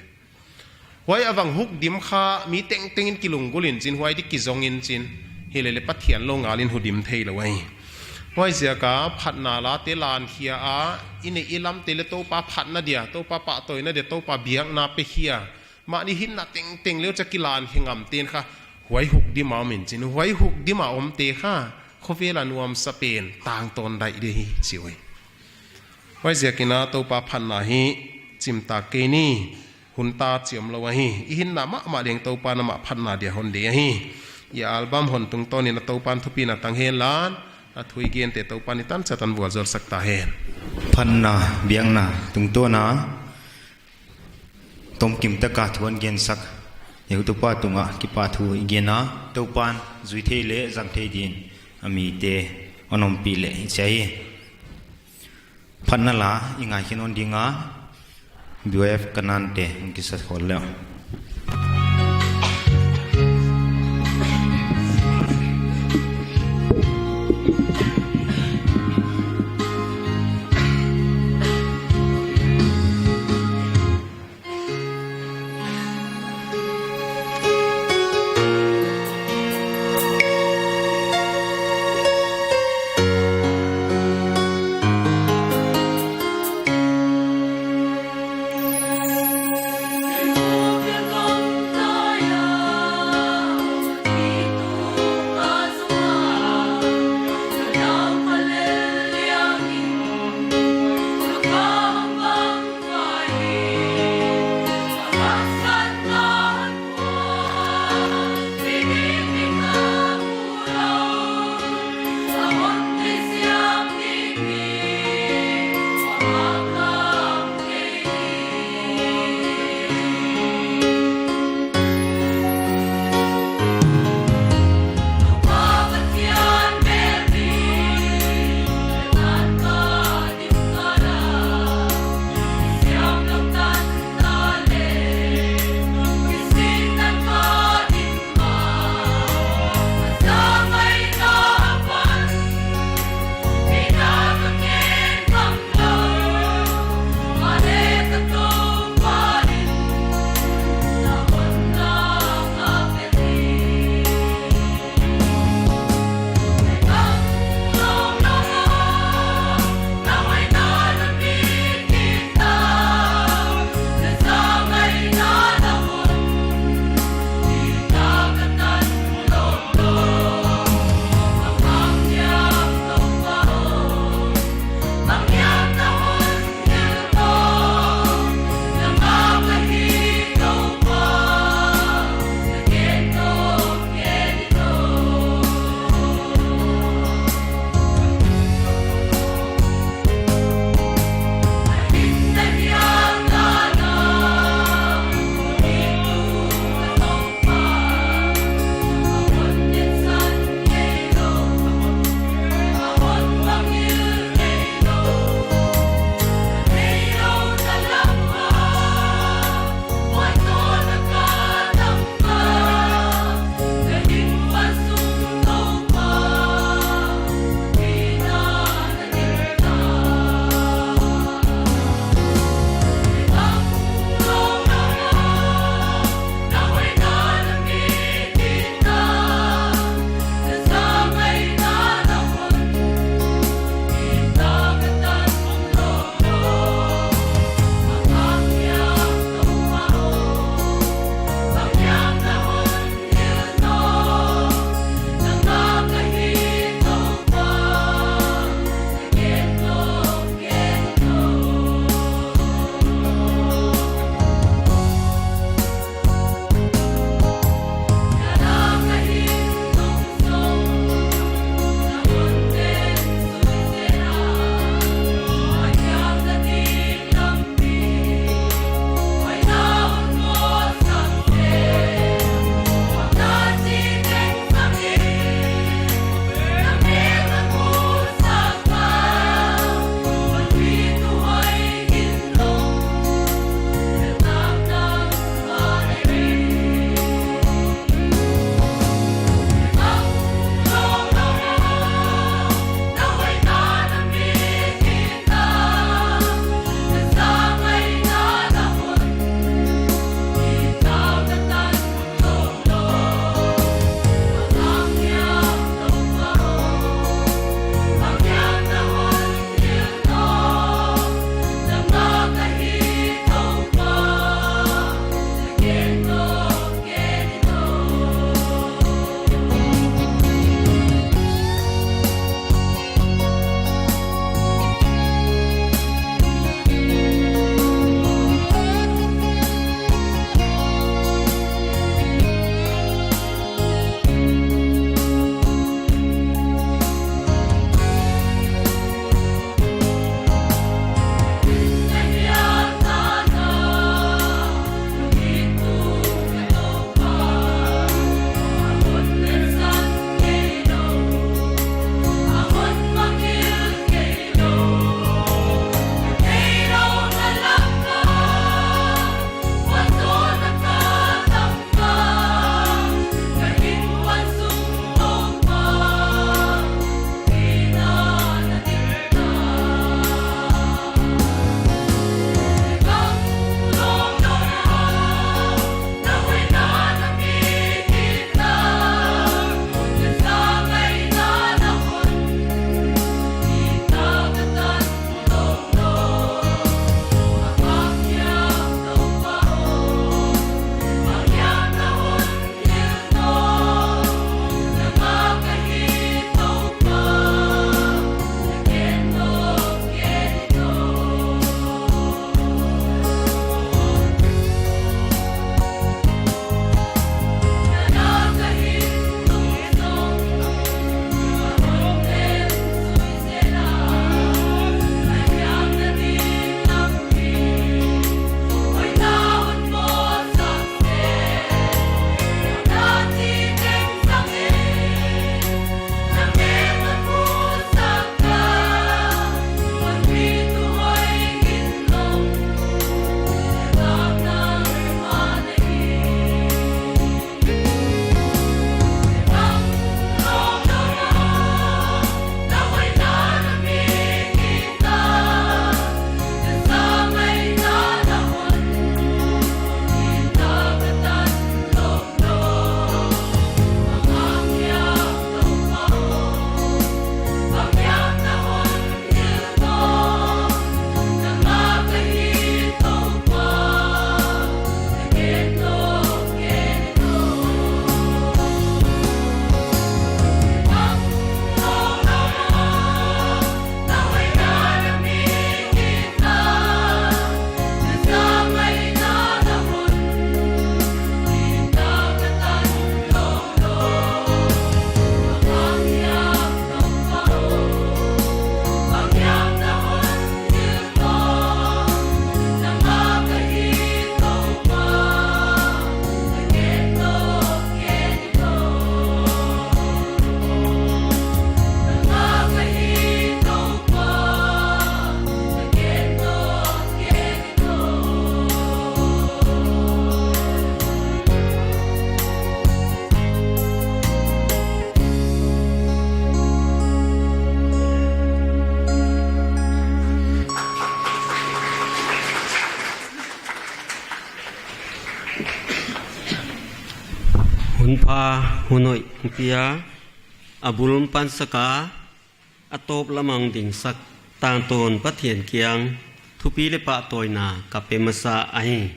Huai a vang hukdim kha mi tengteng in kilunggulh in chin, huai di kizong in chin, hilele Pathian lou ngal in hudim theilou ahi. Huaiziak a phatna late lankhia a, i neih i lamte leng Toupa phatna dia, Toupa pahtawina dia, Toupa biakna pekhia, mahni hinna tengteng leng cha kilankhia ngamte'n kha, huai hukdim a om in chin, huai hukdim a omte kha, khovel a nuamsa pen, tangtawn daih di ahi, chi ua. Huaiziakin a Toupa phatna hi, chimtak kei ni, hun ta chi omlou ahi, i hinna mahmah leng Toupa'n amah phatna dia hon deih ahi. I album hon tungtawnin a Toupa'n thupina tang hen la, a thu i gente Toupa'n i tancha tan vualzawlsak ta hen. Phatna, biakna, tungtawn a, tomkim taka thu hon gensak, Toupa tungah kipahthu i gen a, Toupa'n zui thei leh zang thei din, a mite hon ompih leh i chi hi. Phatna la i ngaikhe nawn ding a, B Y F Kanaan te hong kisa khol leh. Hun pha, hun hoih pia, a bul pansak a, a tawp lam a dingsak, tangtawn Pathian kiang thupi leh pahtawina ka pe masa ahi.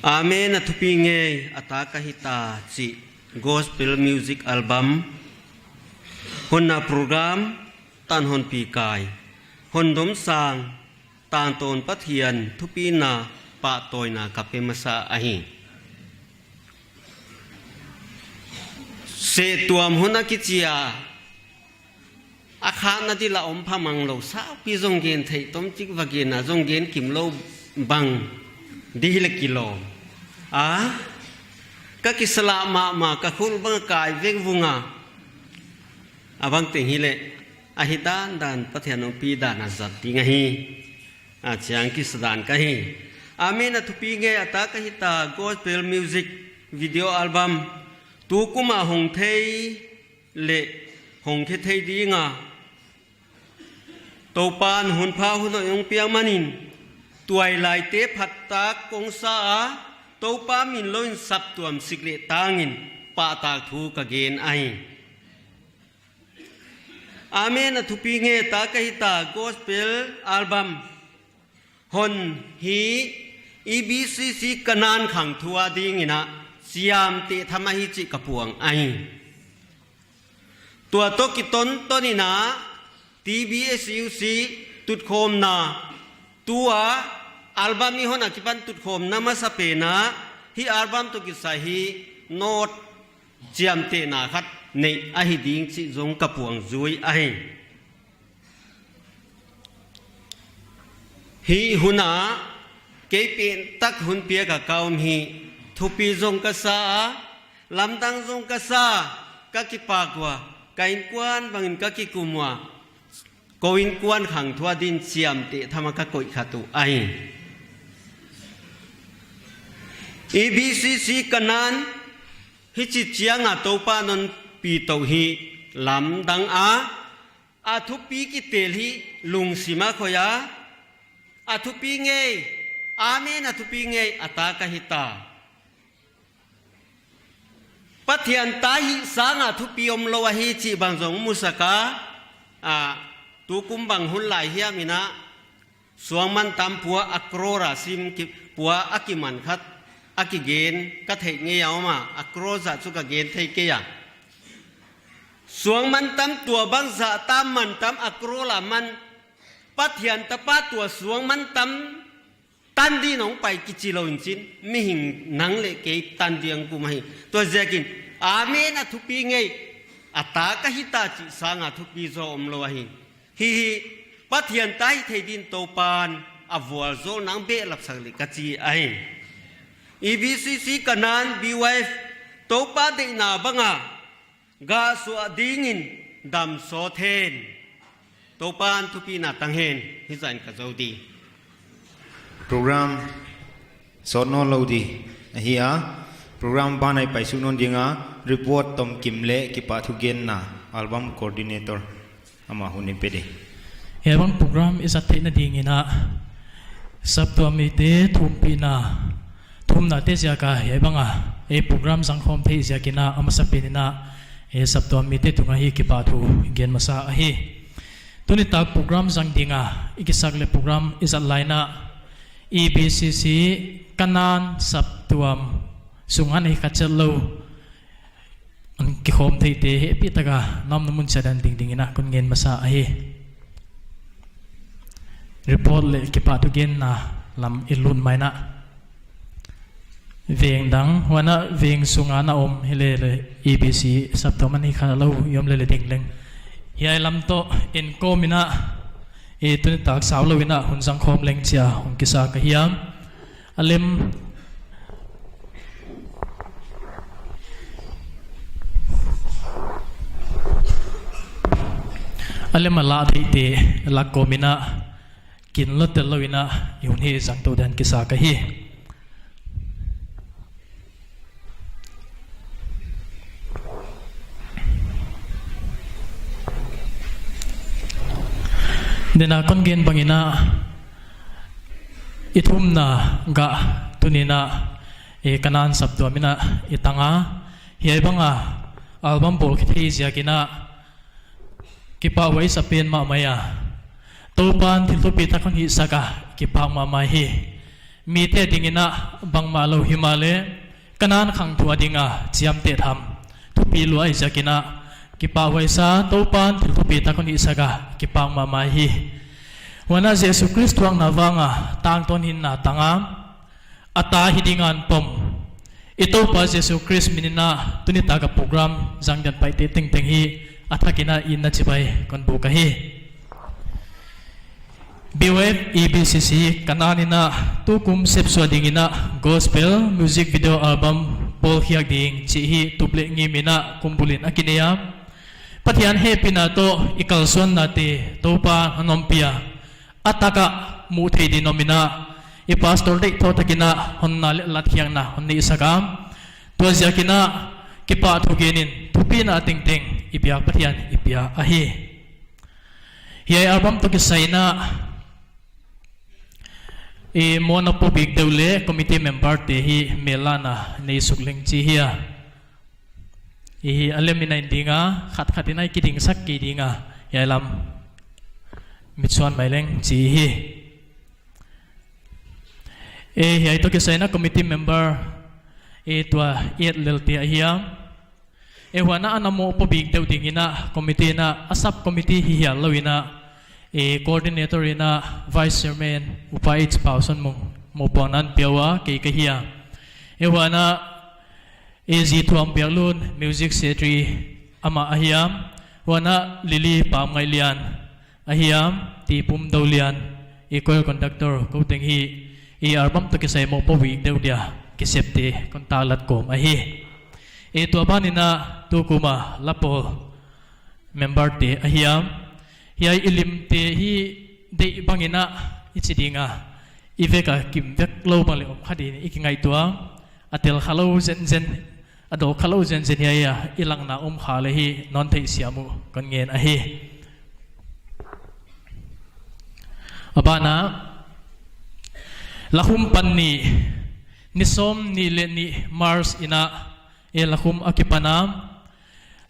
Amen a thupi ngei a ta ka hita chih gospel music album, honna program, tan hon pi kai, hon dom sang, tangtawn Pathian thupina pahtawina ka pe masa ahi. Seh tuam hun a kichi a, a khatna di la om pha mang lou, saupi zong gen theih tom chik va gen a, zong gen kim lou bang di hileh kilawm a, ka kisalah mahmah, ka khul bang kai vek vung a, a bang teng hileh, a hi dandan Pathian ompih dan a zat ding ahi. A chiang kisa dan ka hi. Amen a thupi ngei a ta ka hita gospel music video album, tukum a hong thei leh hong khe thei ding a, Toupan hun pha hun hoih hong piak manin, tuailaite phattak kong sa a, Toupa min lou in saptuam sik leh tangin pahtak thu ka gen ahi. Amen a thupi ngei a ta ka hita gospel album, hon hi E B C C Kanan khang thu a dingin a chiamteh tham ahi chih ka puang ahi. Tua toh kiton tonin a T B S U C tutkhawmna, tua album i hon a kipan tutkhawmna masapen a, hi album toh kisai hi note chiamtehna khat nei ahi ding chih zong ka puang zui ahi. Hi hun a kei pen tak hun piak a ka om hi, thupi zong ka sa a, lamdang zong ka sa, ka kipak ua, ka innkuan bangin ka kikum ua, kou innkuan khang thu a din chiamteh tham a ka koih khat uh ahi. E B C C Kanan, hichi chiang a Toupan hon pi tou hi lamdang a, a thupi kitel hi lungsim a khoih a, a thupi ngei, amen a thupi ngei a ta ka hita. Pathian ta hih sanga thupi omlou ahi chih bang zong musak a, a, tukum bang hun lai hiam in a, suang mantam pua a crore a sim ki, pua a kiman khat, a kigen, ka theih ngei a om a, a crore zah chu ka gen thei kei a. Suang mantam tua bang zah tam mantam a crore a man, Pathian tapa tua suang mantam tan ding hong pai kichi lou in chin, mihing nang leh kei tan ding kum ahi. Tua ziakin, amen a thupi ngei, a ta ka hita chih sanga thupi zaw omlou ahi. Hi hi, Pathian ta hithei din Toupan a vualzawlna hon behlap sak leh ka chi ahi. E B C C Kanan B Y F, Toupa deihna banga gah suah dingin dam sawt hen. Toupan thupina tang hen, hizah in ka zou di. Program sawt nawnlou di ahi a, program ban ah i pai suk nawn ding a, report tomkim leh kipahthugenna, album coordinator, amah hun i pe di. Hiai bang program i zat theihna dingin a, saptuam mite thumpihna, thumnate ziak a hiai bang a, ei program zangkhawm theih ziakin a, a masapen in a, ei saptuam mite tungah hi kipahthu gen masa ahi. Tuni tak program zang ding a i kisak leh program i zat lai in a, E B C C Kanan saptuam sung ah hi khat chiat lou, hon kikhawm theite hehpihtak a, na omna mun chiat a dingding in a kon ngen masa ahi. Report leh kipahthugenna lam i lut mai in a, veng dang, huan a veng sung a na om hileh leh E B C saptuam ah hi khalou i om leh leh ding leng, hiai lam toh en kawm in a, i tuni tak saulou in a hun zangkhawm leng chia hong kisa ka hi a. A lem, a lem a la theite lak kawm in a, kin lou tel lou in a, i hun hi zang tou dan kisa ka hi. Tuni a kon gen bangin a, i thumna gah tuni'n a, e, Kanan saptuam in a i tang a. Hiai bang a album bawl kithei ziak in a kipahhuai sa pen mahmah a. Toupa'n thil thupitak hon hihsak a, kipak mahmah hi. Mite ding in a bangmah lou himahleh, Kanan khangthu a ding a chiamteh tham thupi lua ahih ziak in a kipahhuai sa, Toupa'n thil thupitak hon hihsak a, kipak mahmah hi. Huan a Jesu Khrist thuakna vang a tangtawn hinna tang a, a ta hi ding a hon pom i Toupa Jesu Khrist min in a tuni tak a program zang dan paite tengteng hi a thak in a i na chibai kon buk ahi. B Y F E B C C Kanan in a tukum sepsuah ding in a gospel music video album bawl khiak ding chih hi tup leh ngim in a kum bul in a kinei a. Pathian hehpihna toh i kalsuannate Toupa'n hon ompih a, a tak a muh theih ding in om in a, i pastor deih thoh tak in a honna leh latkhiakna hon neihsak a. Tua ziak in a kipahthu gen in thupina tengteng i biak Pathian i pia ahi. Hiai album toh kisai in a, e, mohna poh bik deuh leh committee member te hi melna nei suk leng chi hi a. Hiai a lem in a en ding a, khat khat in a i kidingsak kei ding a, hiai lam mitsuan mai leng chi hi. E, hiai toh kisai in a committee member, e, tua i et lelte ahi a. E, huan a ana mohpuak bik deuh ding in a committee in a, a sub committee hi hial lou in a, e, coordinator in a vice chairman Upa H Pausonmung mohpuakna hon pia ua, kei ka hi a. E, huan a, e, Zi Thuam Biaklun music secretary amah ahi a. Huan a Lily Pamngaihlian ahi a, Tipum Dolian, e, choir conductor, kou teng hi, e, album toh kisai mohpuak bik deuh dia kisepte kon taklat kawm ahi. E, tua ban in a tukum a la pawl member te ahi a. Hiai i limte hi deih bang in a i chi ding a, i vek a kim vek lou bang leh om kha ding in i kingaihtuah a, a tel kha lou zenzen, a dawk kha lou zenzen hiai a i langna om kha leh hi non theihsiam uh kon ngen ahi. A ban a, Lakhum pan nih, ni sawmnih leh nih March in a, e, Lakhum a kipan a,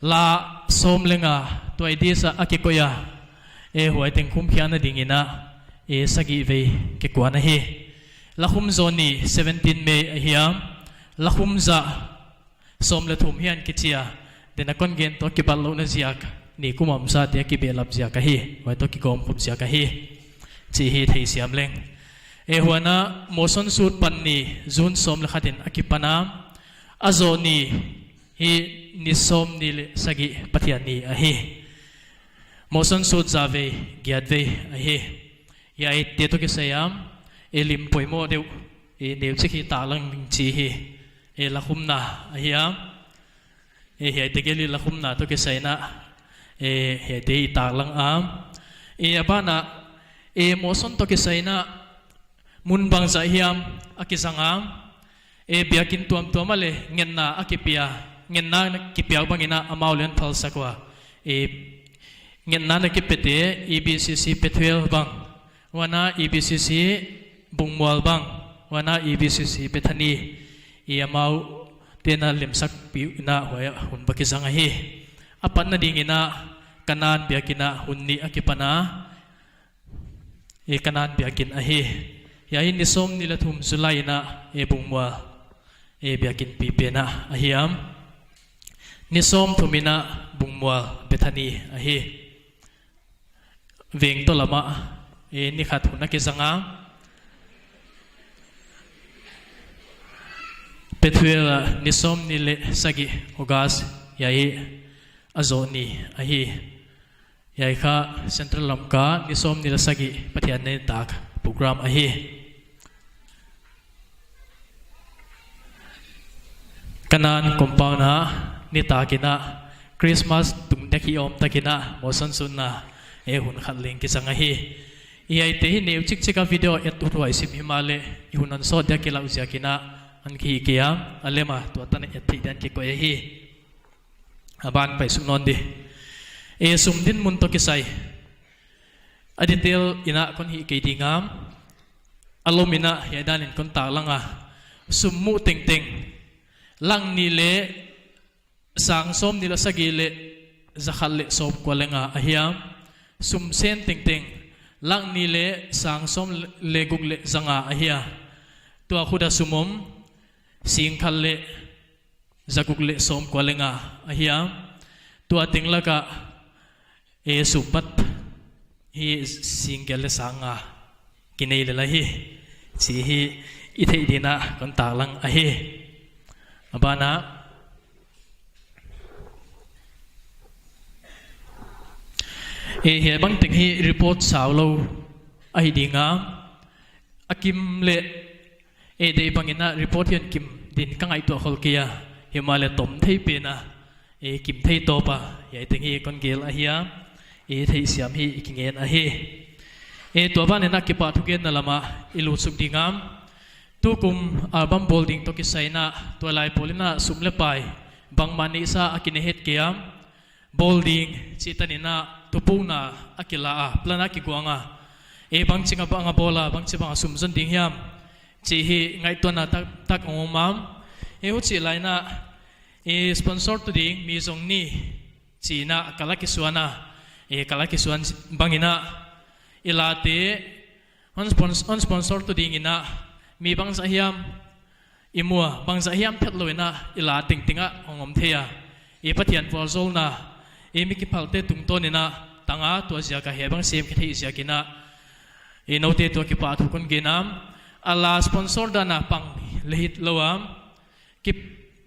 la sawm leng a twice a kikoih a, e, huai teng khumkhiakna ding in a, e, sagih vei kikuan ahi. Lakhum zawh ni seventeen May ahi a, Lakhum zah sawm leh thum hi'n kichi a, den a kon gen toh kibatlouhna ziak, ni kum a omsate a kibehlap ziak ahi, huai toh kigawmkhup ziak ahi chih hi theisiam leng. E, huan a Mawson Sut pan ni June sawm leh khat in a kipan a, a zawh ni hi ni sawmnih leh sagih Pathian ni ahi. Mawson Sut zah vei, giat vei ahi. Hiaite toh kisai a, e, lim poimoh deuh, e, neuchik hi taklang ning chi hi. E, Lakhumna ahi a. E, hiaite gel in Lakhumna toh kisai in a, e, hiaite i taklang a. E, a ban a, e, Mawson toh kisai in a mun bangzah hiam a kizang a, e, biakin tuamtuam ah leh ngetna a kipia, ngetna kipia bang in a amau leng phalsak ua. E, ngetna na kipete, E B C C Pethuel bang, huan a E B C C Bungmual bang, huan a E B C C Bethany, i amau te'n a lemsakpih in a huai a hun va kizang ahi. A patna ding in a Kanan biakin a hun nih a kipan a, e, Kanan biakin ahi. Hiai ni sawmnih leh thum July in a, e, Bungmual, e, biakin pipen a ahi a. Ni sawmthum in a Bungmual Bethany ahi. Veng toh lam ah, e, ni khat hun a kizang a. Pethuel a ni sawmnih leh sagih August, hiai a zawh ni ahi. Hiai kha Central Lamka ni sawmnih leh sagih Pathian nitak program ahi. Kanan compound ah nitak in a Christmas tung dek hi om tak in a Mawson Sut na, e, hun khat leng kizang ahi. Hiaite hi neuchik chik a video et uthuai sim himahleh i hun hon sawt dia kilau ziak in a hon kihih kei a, a lem a tua tan a et theih dia kikoih ahi. A ban pai suk nawn di. E, sum dinmun toh kisai a detail in a kon hih kei ding a, a lom in a hiai dan in kon taklang a. sum muh tengteng, lak nih leh sang sawmnih leh sagih leh zakhat leh sawmkua leh nga ahi a. Sum sen tengteng, lak nih leh sang sawm leh guk leh zanga ahi a. Tua khut a sum om, singkhat leh zaguk leh sawmkua leh nga ahi a. Tua teng lak ah, e, sum pat hi singgiat leh sang nga kinei lel ahi, chih i theih dingin kon taklang ahi. A ban ah, e, hiai bangteng hi report sau lou ahi ding a, a kim leh, e, deih bangin a report hiai kim ding ka ngaihtuah khol kei a, himahleh tom thei pen a, e, kim thei tawp a, hiai teng hi kon gel ahi a, e, theihsiam hi i kingen ahi. E, tua ban in a kipahthu genna lam ah i lut suk ding a. Tukum album bawl ding toh kisai in a, tuailai pawl in a sum leh pai bangmah neihsa a kine het kei a. Bawl ding chih tan in a thupukna a kila a, plan a kiguang a. E, bangchi bang a bawl a, bangchi bang a sum zon ding hiam, chih hi ngaihtuahna tak, tak om a. E, huchih lai in a, e, sponsor tu ding mi zong ni, chih in a kal a kisuan a. E, kal a kisuan bangin a, i late, hon spons-, hon sponsor tu dingin a, mi bangzah hiam i mu a, bangzah hiam phetlou in a, i la tengteng ah hong om thei a. E, Pathian vualzawlna, e, mi kiphalte tungtawn in a tang a, tua ziak a hiai bang sem kithei ziakin a, e, noute tungah kipahthu kon gen a. A la sponsor dan a pang leh hilou a, ki,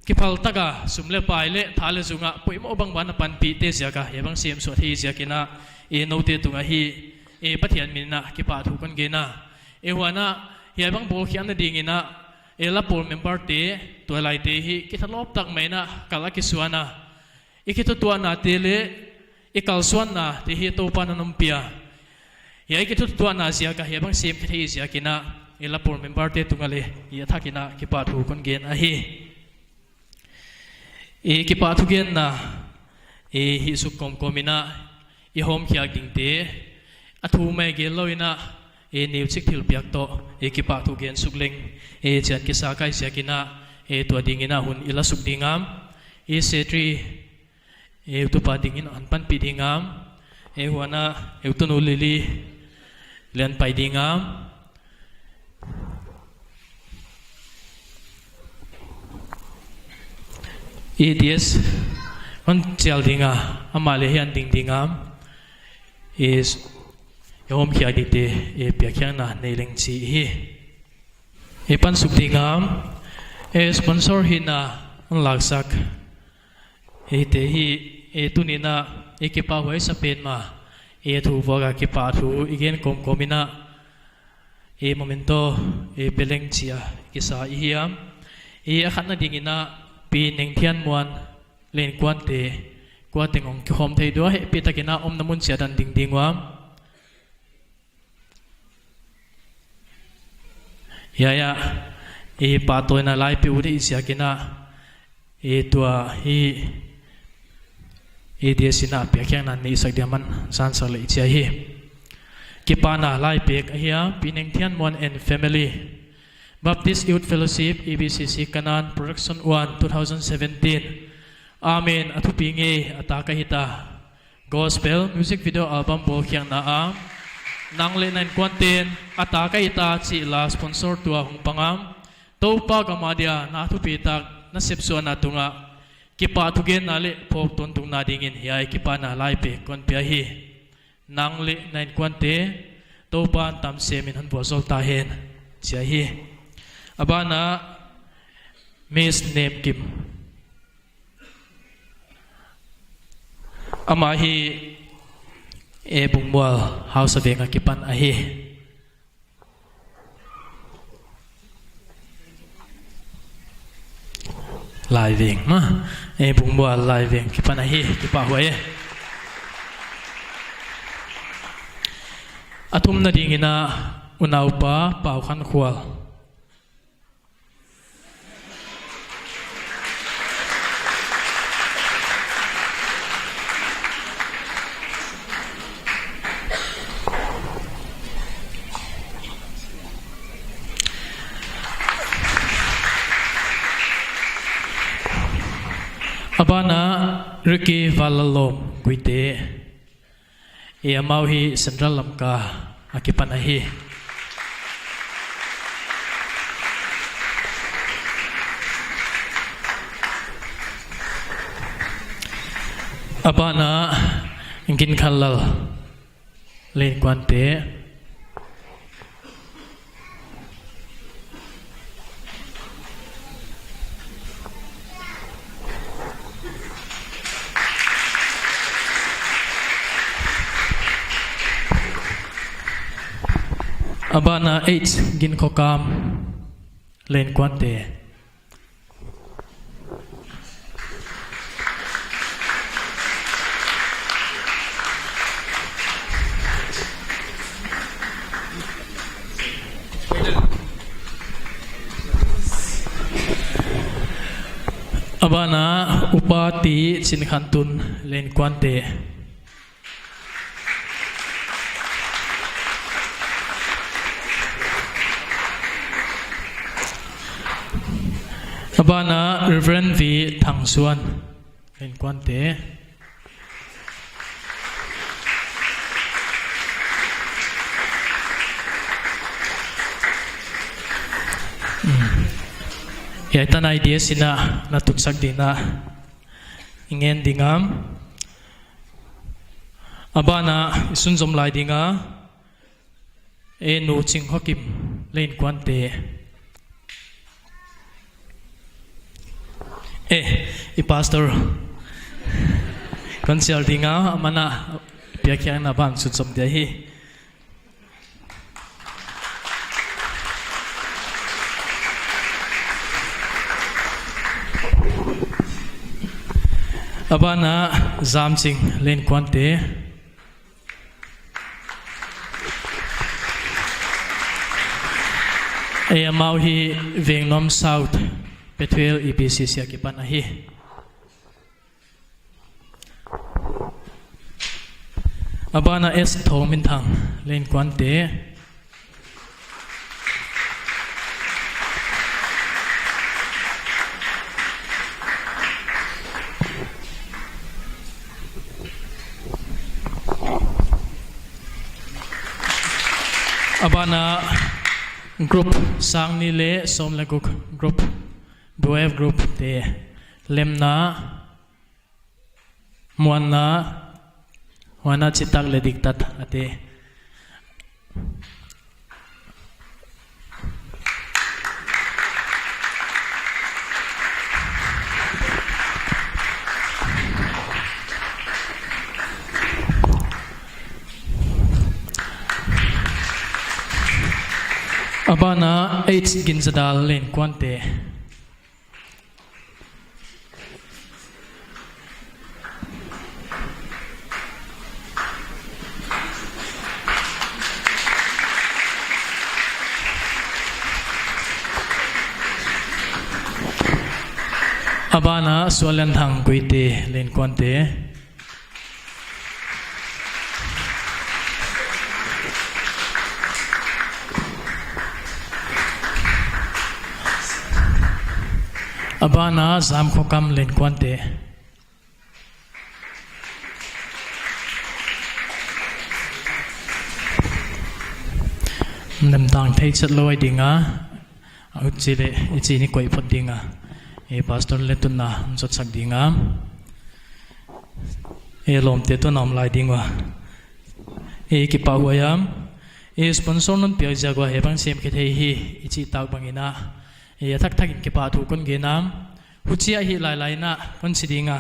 kiphal tak a sum leh pai leh tha leh zung a poimoh bang bang a panpihte ziak a hiai bang sem suah thei ziakin a, e, noute tungah hi, e, Pathian min in a kipahthu kon gen a. E, huan a, hiai bang bawlkhiakna dingin a, e, la pawl memberte, tuailaite hi kithalawp tak mah in a kal a kisuan a. I kithutuahnate leh i kalsuannate hi Toupa'n a hon pia. Hiai kithutuahna ziak a hiai bang sem kithei ziakin a, i la pawl memberte tungah leh i a thakin a kipahthu kon gen ahi. I kipahthu genna, i hih suk kawmkawm in a, i hawmkhiak dingte, a thu mai gel lou in a, i neuchik thilpiak toh i kipahthu gen suk leng, i chian kisa ka hi ziakin a, i tua dingin a hun i la suk ding a. I secretary, e, utupa dingin a hon panpih ding a. E, huan a, e, utunu Lily leng pai ding a. E D S hon chial ding a, amah leh hiai ah ding ding a. E, i hawmkhiak dingte, e, piakkhiakna nei leng chi hi. I pan suk ding a, e, sponsor hihna hon laksak, e, te hi, e, tuni'n a, e, kipahhuai sa pen mah, e, thu vuak a kipahthu i gen kawmkawm in a, e, memento, e, pe leng chi a kisa i hi a. E, a khatna dingin a, Pi Nengthianmuan leh a inkuante, kua teng hong kikhawm thei diam, hehpihtakin a omna mun chiat ah ding ding ua. Hiai ah, i pahtawina lai pe ut i ziakin a, i tua hi, i D S in a piakkhiakna neihsak diam, man zangsak leh i chi ahi. Kipahna lai pek ahi a, Pi Nengthianmuan and family. Baptist Youth Fellowship, E B C C Kanan, Production one, two thousand seventeen. Amen. A thupi ngei, a ta ka hi ta. Gospel music video album bawlkhiakna a, nang leh na inkuante'n a ta ka hi ta chih la sponsor tu a hong pang a, Toupa gam a dia na thupitak na sepsuahna tungah kipahthu genna leh phawk tawntung na dingin hiai kipahna lai pek kon pia hi. Nang leh na inkuante Toupa'n tam semin hon vualzawl ta hen, chi ahi. A ban ah Miss Nemkim. Amah hi, e, Bungmual Hausa Veng akipan ahi. Laiveng mah, e, Bungmual Laiveng kipan ahi, kipahhuai e. A thumna dingin a, unaupa Paukhankhual. Bana Ricky Valalom Guite. E amau hi Central Lamka a kipan ahi. A bana Ginkhanlal Lenkuante. A bana H Ginkhokam Lenkuante. A bana Upa T Chinkhantun Lenkuante. A bana Reverend V Thangsuan Lenkuante. Hmm. Hiai tan I D S in a na tutsak dingin i ngen ding a. A bana i sunzom lai ding a, e Nu Chingkhokim Lenkuante. E, i pastor kon sial ding a, amah na piakkhiakna ban sunzom dia hi. A bana Zamching Lenkuante. E amau hi Vengnom South Pethuel E P C C a kipan ahi. A bana S Thongminthang Lenkuante. A bana group sangnih leh sawm leh guk group, B Y F group te lemna, muanna, huan a chitak leh diktat a te. A bana H Ginzadal Lenkuante. A bana Sualianthang Guite Lenkuante. A bana Zamkhokam Lenkuante. Lemtang thei chet lou ahi ding a, a ut chi leh i chi ni koih phot ding a, e pastor leh tunna zotsak ding a, e lawmte tun a om lai ding ua. E kipahhuai a, e sponsor non piak ziak ua hiai bang sem khe thei hi i chih tak bang in a, e a thakthak in kipahthu kon gen a, huchia hi lailai in a kon chi ding a,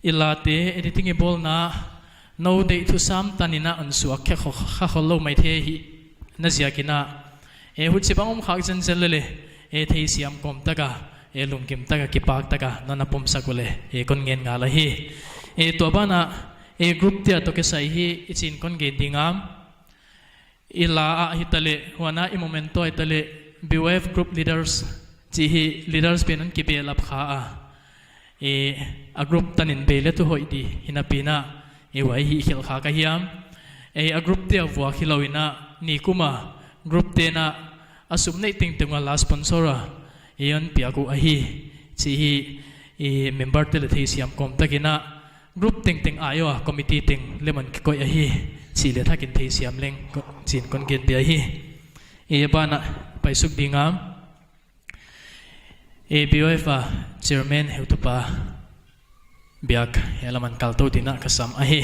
i late editing i bawlna, nou deih thusam tan in a hon suak khe kho, kha khol lou maithei hi na ziak in a, e huchibang om khak zenzen leh leh, e theisiam kawm tak a, e lungkim tak a, kipak tak a non na pomsak uleh, e kon ngen ngal ahi. E tua ban ah, e group te toh kisai hi i chin kon gen ding a. I la ah hitaleh, huan a i movement toh hitaleh, B Y F group leaders chih hi leaders pen hon kibehlap kha a. E, a group tan in bei leh tu hoih di hi napi in a, e huai hi khelh kha ka hi a. E, a group te a vuak hilou in a, nikum a group te'n a sum neih tengteng ua la sponsor a, e hon piak uh ahi chih hi, I member te leh theisiam kawm takin a group tengteng a ua committee teng lemon kikoih ahi chih leh thakin theisiam leng ko-, chi'n kon gen dia hi. I a ban ah paisuk ding a, A B O F a chairman heutupa biak hiai lam ah kal tou dingin ka sam ahi.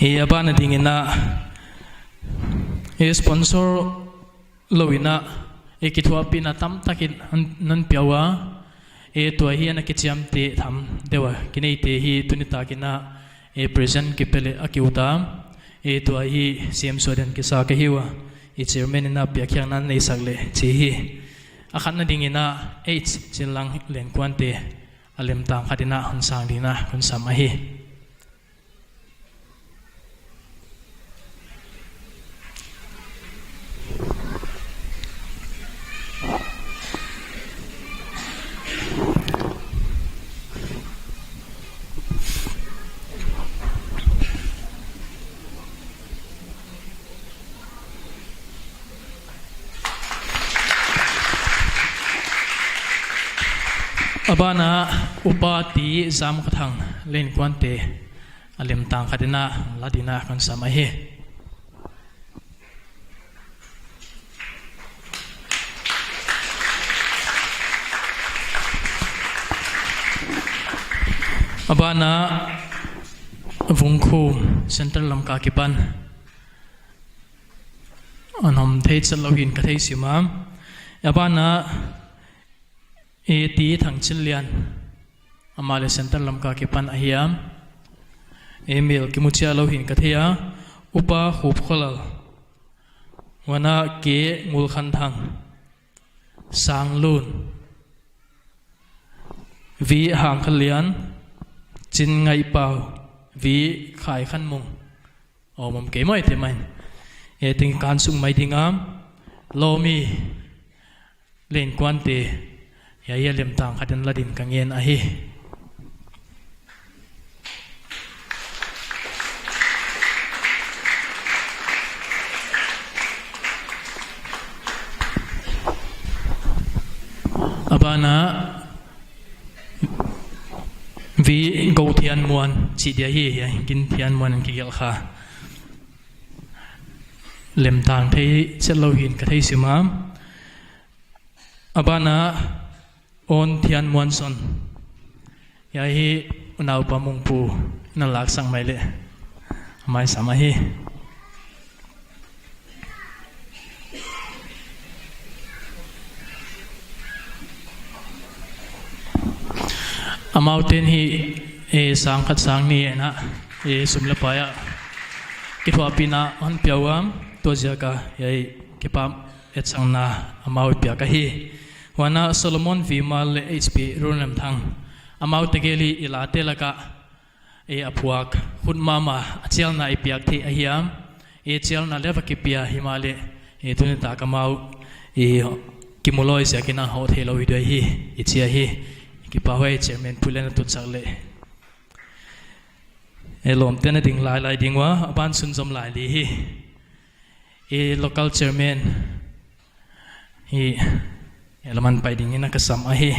I a ban a dingin a, i sponsor lou in a, i kithuahpihna tamtakin hon, hon pia ua, i tua hi ana kichiamteh tham deuh a kineite hi tuni takin a, i present kipe leh a ki ut a, i tua hi siamsuah den kisa ka hi ua, i chairman in a piakkhiakna neisak leh chi hi. A khatna dingin a, H Chinlang Lenkuante a lemtang khat in a hon sang dingin kon sam ahi. A ban ah Upa T Zamkhathang Lenkuante a lemtang khat in a la dingin kon sam ahi. A ban ah Vungkhum Central lam ka kipan a om thei chet lou hi'n ka thei sim a. A ban ah A T Thangchinlian, amah leh Central lam ka kipan ahi a. Email kimu chiat lou hi'n ka thei a. Upa Khupkholal, huan ah K Ngulkhanthang, Sanglun, V Hangkhanlian, Chinngaihpau, V Khaikhanmung. Om om kei maw, te mai. E ting kan sung mai ding a, Lomi Lenkuante, hiai a lemtang khat in la dingin ka ngen ahi. A ban ah V Gouthianmuan, chi dia hi, hiai Ginthianmuan in kigelh kha. Lemtang thei chet lou hi'n ka thei sim a. A ban ah Onthianmuanson. Hiai hi unaupa Mungpu in a laksak mai leh a mai sam ahi. Amau ten hi, e, sang khat sang nih in a, e, sum leh pai a kithuahpihna hon pia ua, tua ziak a, e, kipak etsakna amau i piak ahi. Huan ah Solomon Vimal leh H P Runlemthang, amau tegel hi i late lak ah, e, a phuak khut mahmah a chialna i piak theih ahi a, e, chialna leh va kipia himahleh, e, tuni tak amau, e, kimu lou ziakin a hoh theilou hi diai hi, i chi ahi. Kipahhuai, chairman pu leh na tutsak leh. E, lawmte na ding lailai ding ua, a ban sunzom lai li hi. E, local chairman hi, e, lam ah pai dingin a ka sam ahi.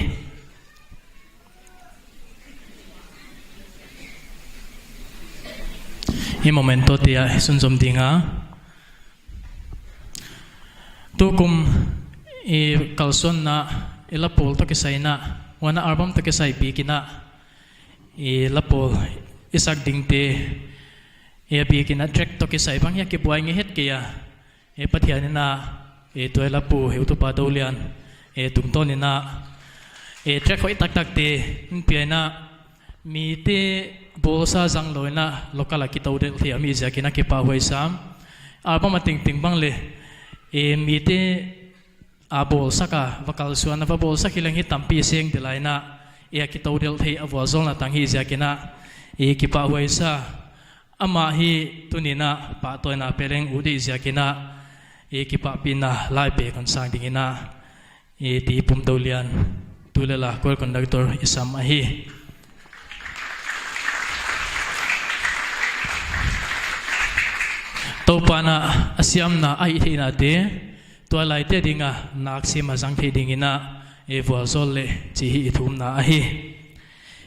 Hi memento te a sunzom ding a. Tukum i kalsuanna, i la pawl toh kisai in a, huan ah album toh kisai bikin a, i la pawl i sak dingte, i a bikin a track toh kisai bang hiai a kibuai ngei het kei a. E, Pathian in a, e, tua i la pu heutupa Dolian, e, tungtawn in a, e, track hoih taktakte hon pia in a, mite bawlsa zang lou in a, local a kitou delh thei a mi ziakin a kipahhuai sam. Album a tengteng bang leh, e, mite a bawlsak a, va kalsuan a va bawlsak hi leng hi tampi seng ding lai in a, e, a kitou delh thei a vualzawlna tang hi ziakin a, e, kipahhuai sa. Amah hi tuni in a pahtawina pe leng ut ding ziakin a, e, kipahpihna lai pe kon sang dingin a, e, T Pum Dolian, tu leh la choir conductor i sam ahi. Toupa'n a siamna a hihtheihna te, tuailaite dinga nak sim a zang theih dingin a, e vualzawl leh chih hi i thumna ahi.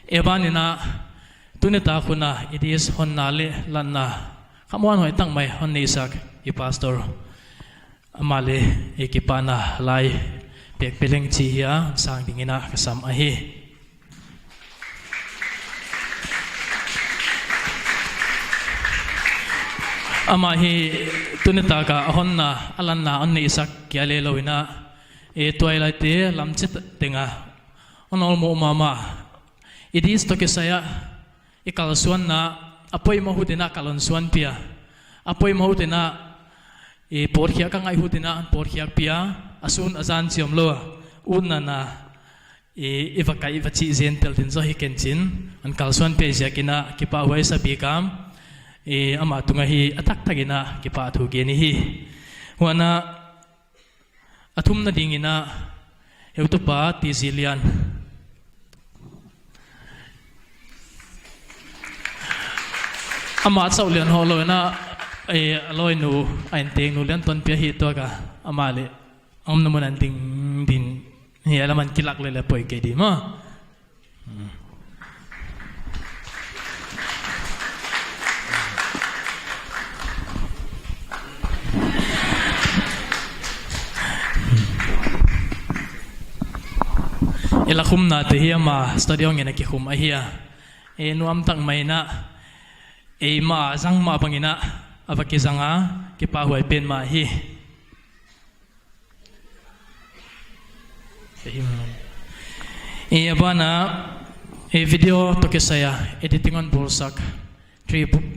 E ban in a, tuni tak hun a, i dis honna leh lanna, khamuanhuai tak mai hon neihsak, i pastor. Amah leh, e kipahna lai, pek peleng chih hi a, sang dingin a, ka sam ahi. Amah hi tuni tak a a honna, a lanna hon neihsak kia leh lou in a, e tuailaite lam chih teng a hon awlmoh mahmah. I dis toh kisai a, i kalsuanna, a poimoh hun in a kal hon suanpih a. A poimoh hun in a, i pawtkhiak a ngaih hun in a pawtkhiakpih a, a sun a zan chiam lou a, utna na, i, i va kai, i va chih zen tel din zaw hi ken chin, hon kalsuanpih ziakin a kipahhuai sa bik a, i, amah tunga hi a taktak in a kipahthu gen i hi. Huan a, a thumna dingin a, heutupa T Zilian. Amah chauh lian hoh lou in a, e, a lawinu, a inteng nu lian tonpi ahi tuak a, amah leh, a omna mun a ding din, hiai lam a kilak leh leh poi kei di maw. I lakhumna te hi amah stadium in a kikhum ahi a. E nuam tak mai in a, eimah zang mah bangin a, a va kizang a, kipahhuai pen mah hi. E a ban a, e video toh kisai a, editing hon bawlsak, tri bu-,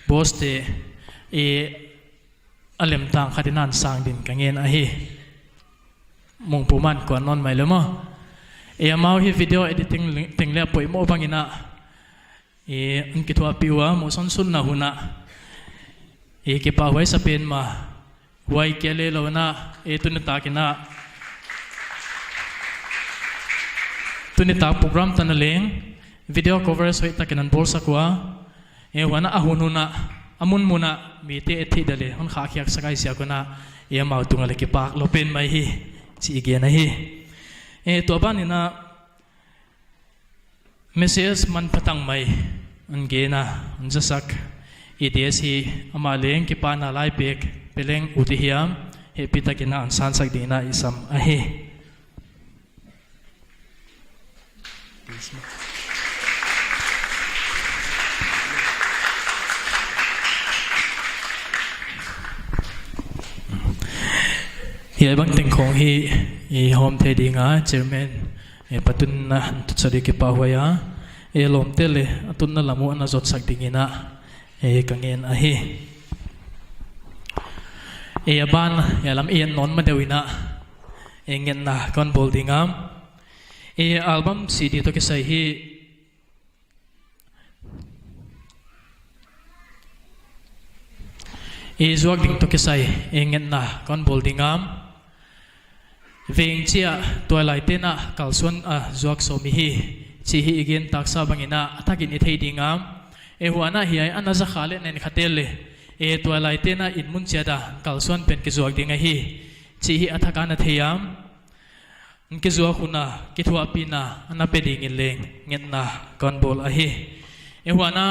boss te, e a lemtang khat in a hon sang din ka ngen ahi. Mungpu man kuan non mai lou maw. E amau hi video editing li-, teng leh a poimoh bangin a, e, hon kithuahpih ua, muhsawn sunna hun a. E, kipahhuai sa pen mah. Huai kia leh lou in a, e, tuni tak in a, tuni tak program tan a leng, video coverage hoihtak in hon bawlsak ua. E, huan a hun hun a, a mun mun a, mite et theih dia leh, hon khahkhiaksak ahih ziak un a, e, amau tunga leh kipak lou pen mai hi, chih i gen ahi. E, tua ban in a, message manpha tak mai hon gen a, hon zasak, i D S hi amah leng kipahna lai pek peleng ut i hi a, hehpihtak in a hon sansak dingin a i sam ahi. Hiai bangteng khong hi i hawm thei ding a, chairman, e, patun na hon tutsak di kipahhuai a, e, lawmte leh a tunna lam uh ana zotsak dingin a, e, ka ngen ahi. E, a ban, e, lam i en nawn ma deuh in a, e, ngetna kon bawl ding a. E, album C D toh kisai hi, e, zuak ding toh kisai, e, ngetna kon bawl ding a. Veng chia tuailaite'n a kalsuan a zuak sawm i hi, chih hi i gen taksa bangin a, a thak in i thei ding a. E, huan a hiai ana zakha leh nenkhat te leh, e, tuailaite'n a in mun chiat a kalsuan pen kizuak ding ahi, chih hi a thak a na thei a. Hon kizuak hun a kithuahpihna ana pe dingin leng ngetna kon bawl ahi. E, huan a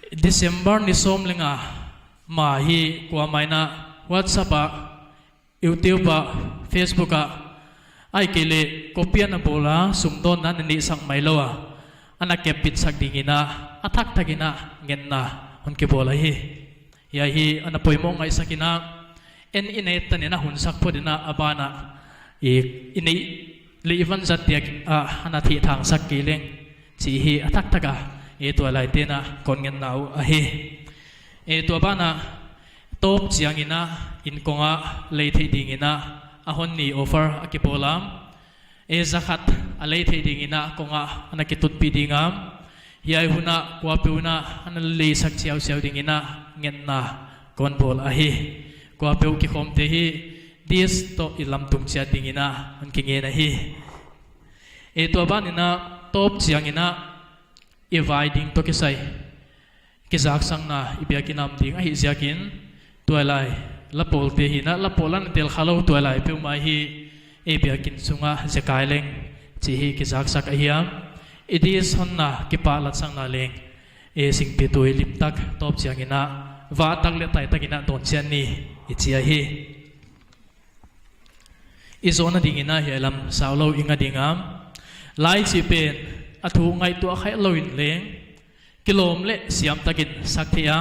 December ni sawm leh nga ma hi kuamah in a WhatsApp ah, YouTube ah, Facebook ah, ahihkeileh copy ana bawl a, sumdawnna ana neihsak mai lou a, ana kepbitsak dingin a, a taktak in a ngetna hon kibawl ahi. Hiai hi ana poimoh ngaihsak in a, en i neih tan in a hun sak phot in a, a ban a, i, i neih leh i van zat diak a, ana thehthangsak kei leng, chih hi a taktak a, e, tuailaite'n a kon ngetna uh ahi. E, tua ban a, tawp chiangin a, in kong ah lei theih dingin a, a hon nih offer a kibawl a, e, zakhat a lei theih dingin a kong ah ana kitutpih ding a. Hiai hun ah kuapeuh in a ana leisak chiauchiau dingin a ngetna kon bawl ahi. Kuapeuh kikhawmte hi disc toh i lamtung chiat dingin a hon kingen ahi. E, tua ban in a tawp chiangin a i vai ding toh kisai kizaksakna i biakin a om ding ahih ziakin, tuailai lapawlte hi a, lapawl ana tel khalou tuailai peuhmah hi, ei biakin sunga zekai leng chih hi kizaksak ahi a. I dies honna kipahlatsak na leng, ei singpi tui limtak tawp chiangin a, vahtak leh taitak in a dawn chiat ni i chi ahi. I zawhna dingin a hiai lam saulou i nga ding a. Lai chih pen a thu ngaihtuah khaih lou in leng, kilawm leh siamtakin sak theih a.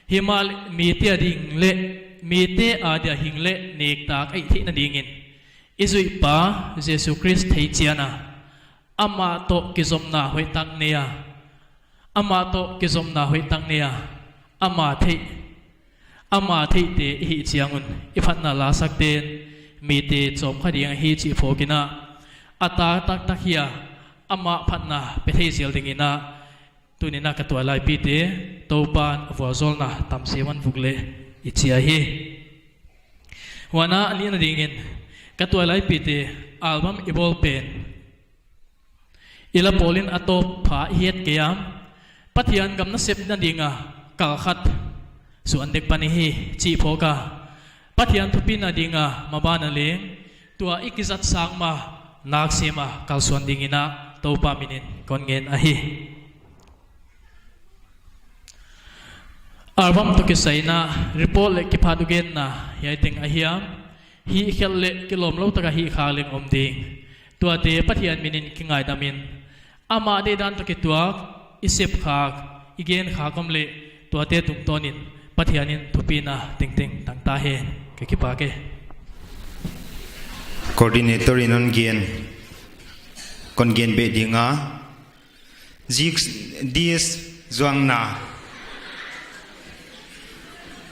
Himahleh mite ading leh, mite adia hing leh nektak ahih theihna dingin, i zuihpa Jesu Khrist theihchian a, amah toh kizopna hoihtak nei a, amah toh kizopna hoihtak nei a, ama theih, ama theihte i hih chiang un i phatna lasakte'n mite chawm kha ding ahi chih phawk in a, a taktak tak hi a, amah phatna pe thei zel dingin a, tuni'n a ka tuailaipite Toupa'n a vualzawlna tam sem a vuk leh i chi ahi. Huan a nihna dingin, ka tuailaipite, album i bawl pen i lapawl in a tawp pha i het kei a, Pathian gam nasepna dinga kal khat suan dek pan i hi chih phawk a, Pathian thupina dinga maban a leng, tua i kizat sang ma nak sem a kalsuan dingin a Toupa minin kon ngen ahi. Album toh kisai in a report leh kiphat uh genna hiai teng ahi a, hihkhelh leh kilawmlou taka hihkhak leng om ding. Tuate Pathian minin kingaidam in, amah deihdan toh kituak, i sep khak, i gen khak om leh, tuate tungtawnin Pathian in thupina tengteng tang ta hen. Ka kipak e. Coordinator in hon gen, kon gen beh ding a. Zik, dies zuakna.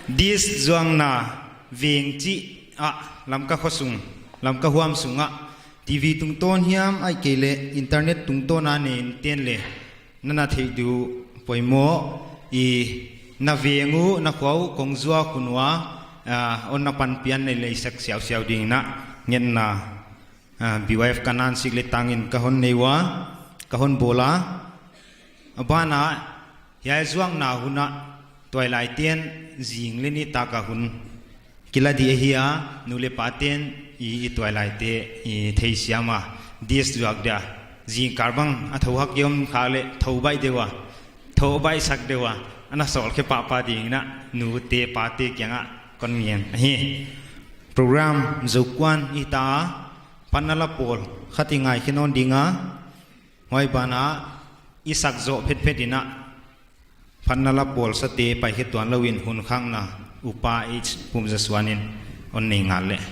Dies zuakna veng chih ah Lamka khosung, Lamka huam sungah, TV tungtawn hiam ahihkeileh internet tungtawn a nei te'n leng, na na theih diu poimoh, i na veng uh, na khua uh, kong zuak hun ua, ah, hon na panpih a nei leh i sak siausiau dingin a ngetna, ah, BYF Kanan Sik leh Tang in ka hon nei ua, ka hon bawl a. A ban ah, hiai zuakna hun ah, tuailaite'n zing leh nitak a hun kila di ahi a, nu leh pate'n i, i tuailaite i theisiam a, dies zuak dia, zingkal bang a thou hak i om khak leh thou baih deuh a, thou baihsak deuh a, ana sawl khe pahpah dingin a, nute pate kiangah kon ngen ahi. Program zou kuan i ta a, phatna lapawl khat i ngai khe nawn ding a, huai ban ah i sak zoh phetphet in a, phatna lapawl sate pai khe tuanlou in hun khakna Upa H Pumzasuan in hon nei ngal leh.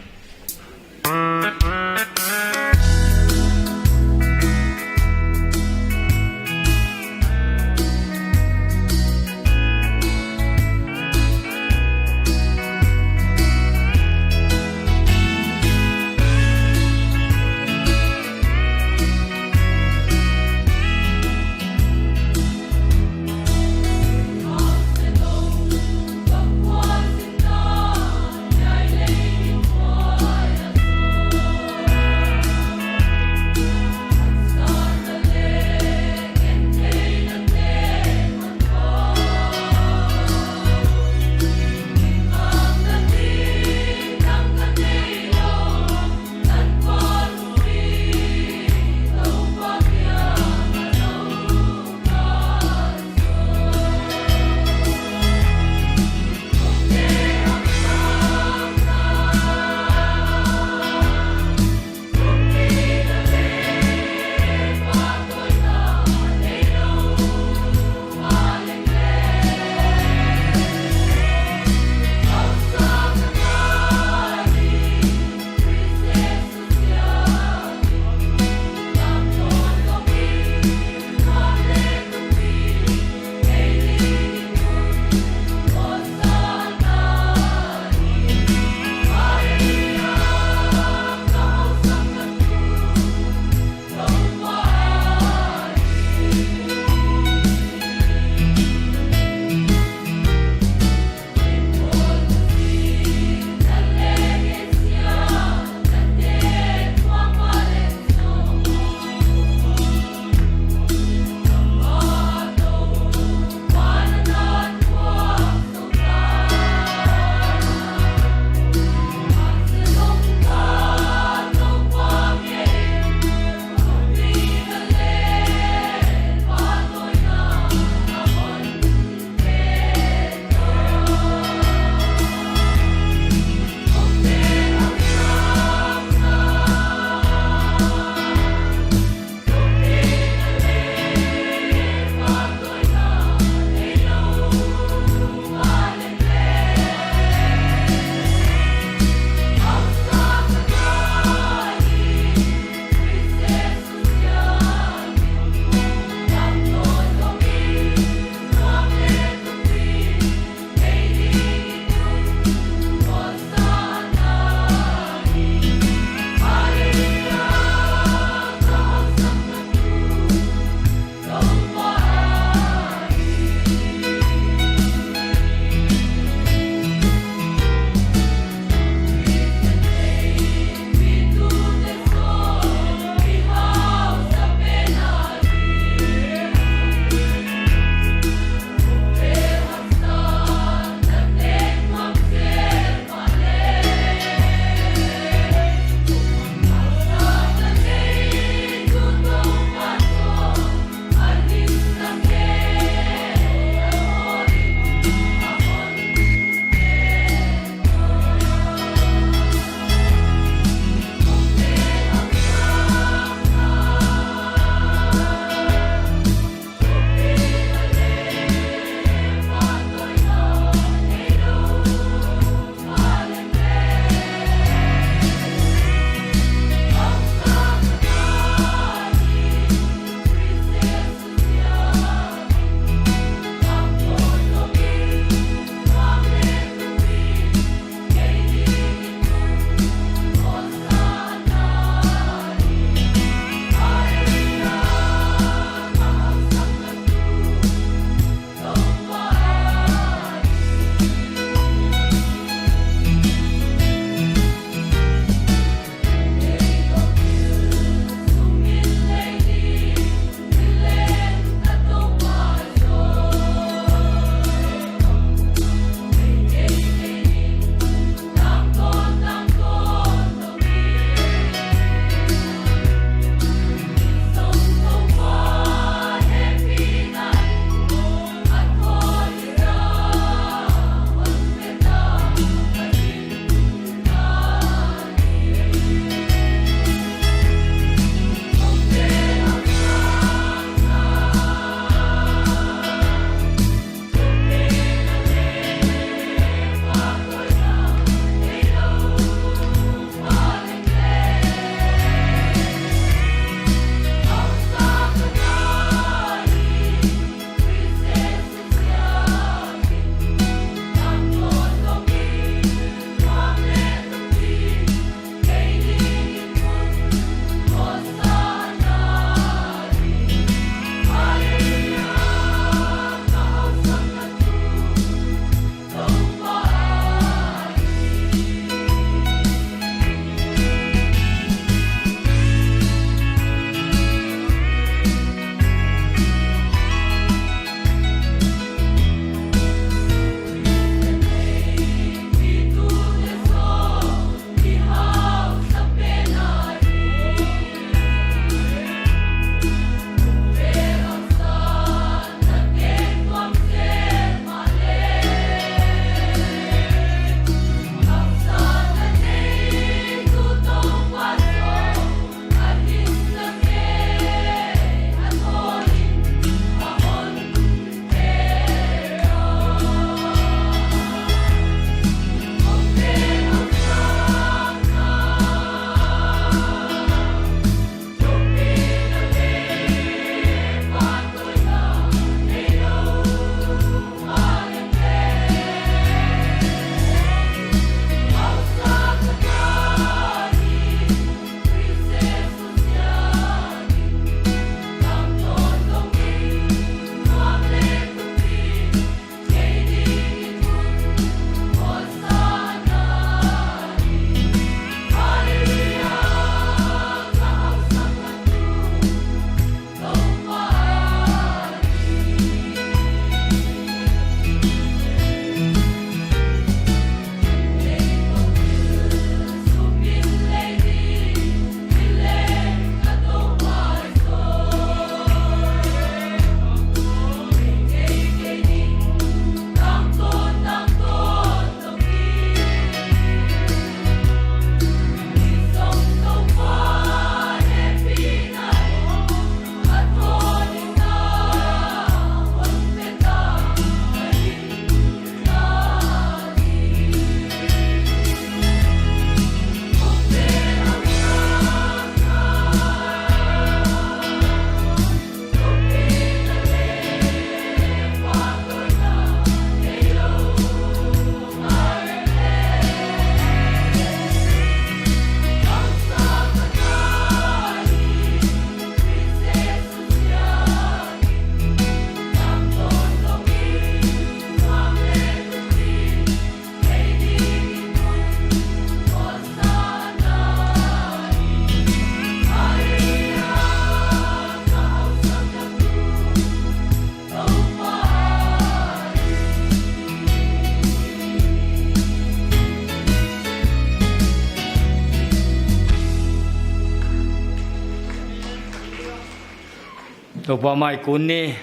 Toupa mai kun ni.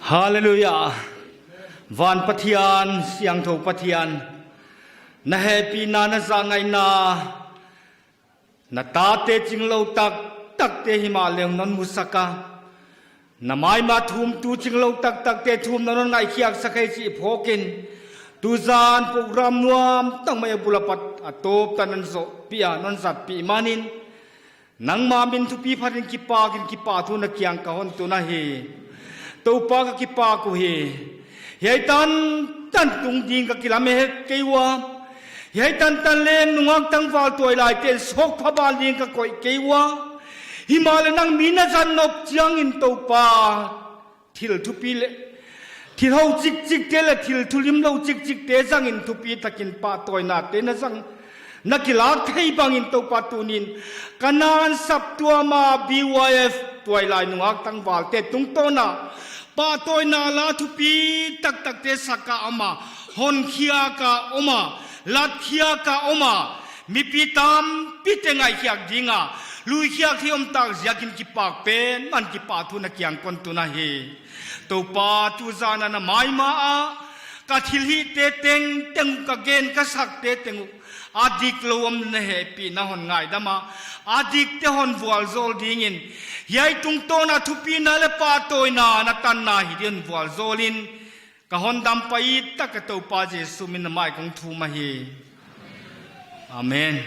Halleluiah. Van Pathian, Siangthou Pathian, na hehpihna, na zahngaihna, na tate chinglou taktakte himahleh non musak a, na maima thumtu chinglou taktakte thumna non ngaihkhiaksak hi chih phawk in, tuzan program nuam tak mai a bul apat a tawp tan non zohpih a, non zatpih manin, nangmah min thupi phatin kipak in kipahthu na kiang ka hon tun ahi. Toupa, ka kipak uhi. Hiai tantan tung ding ka kilamet kei ua. Hiai tantan leng nungak tangval tuailaite'n sawkpha ban ding ka koih kei ua. Himahleh nang min na zat nop chiangin Toupa, thil thupi leh thil hou chikchikte leh thil thulimlou chikchikte zangin thupi takin pahtawinate na zang, na kilak thei bangin Toupa, tunin ka na saptuam a B Y F tuailai nungak tangvalte tungtawn a pahtawina la thupi taktakte sak a om a, honkhiak a om a, latkhiak a om a, mipi tampite ngaihkhiak ding a luikhiak thei om tak ziakin kipak pen man kipahthu na kiang kon tun ahi. Toupa, tuzan a na maima ah ka thilhihte tengteng uh, ka gen ka sakte teng uh, a diklou om na hehpihna hon ngaidam a, a dikte hon vualzawl dingin, hiai tungtawn a thupina leh pahtawina na tanna hi dingin vualzawl in, ka hondampa tak a Toupa Jesu min a mai kong thum ahi. Amen.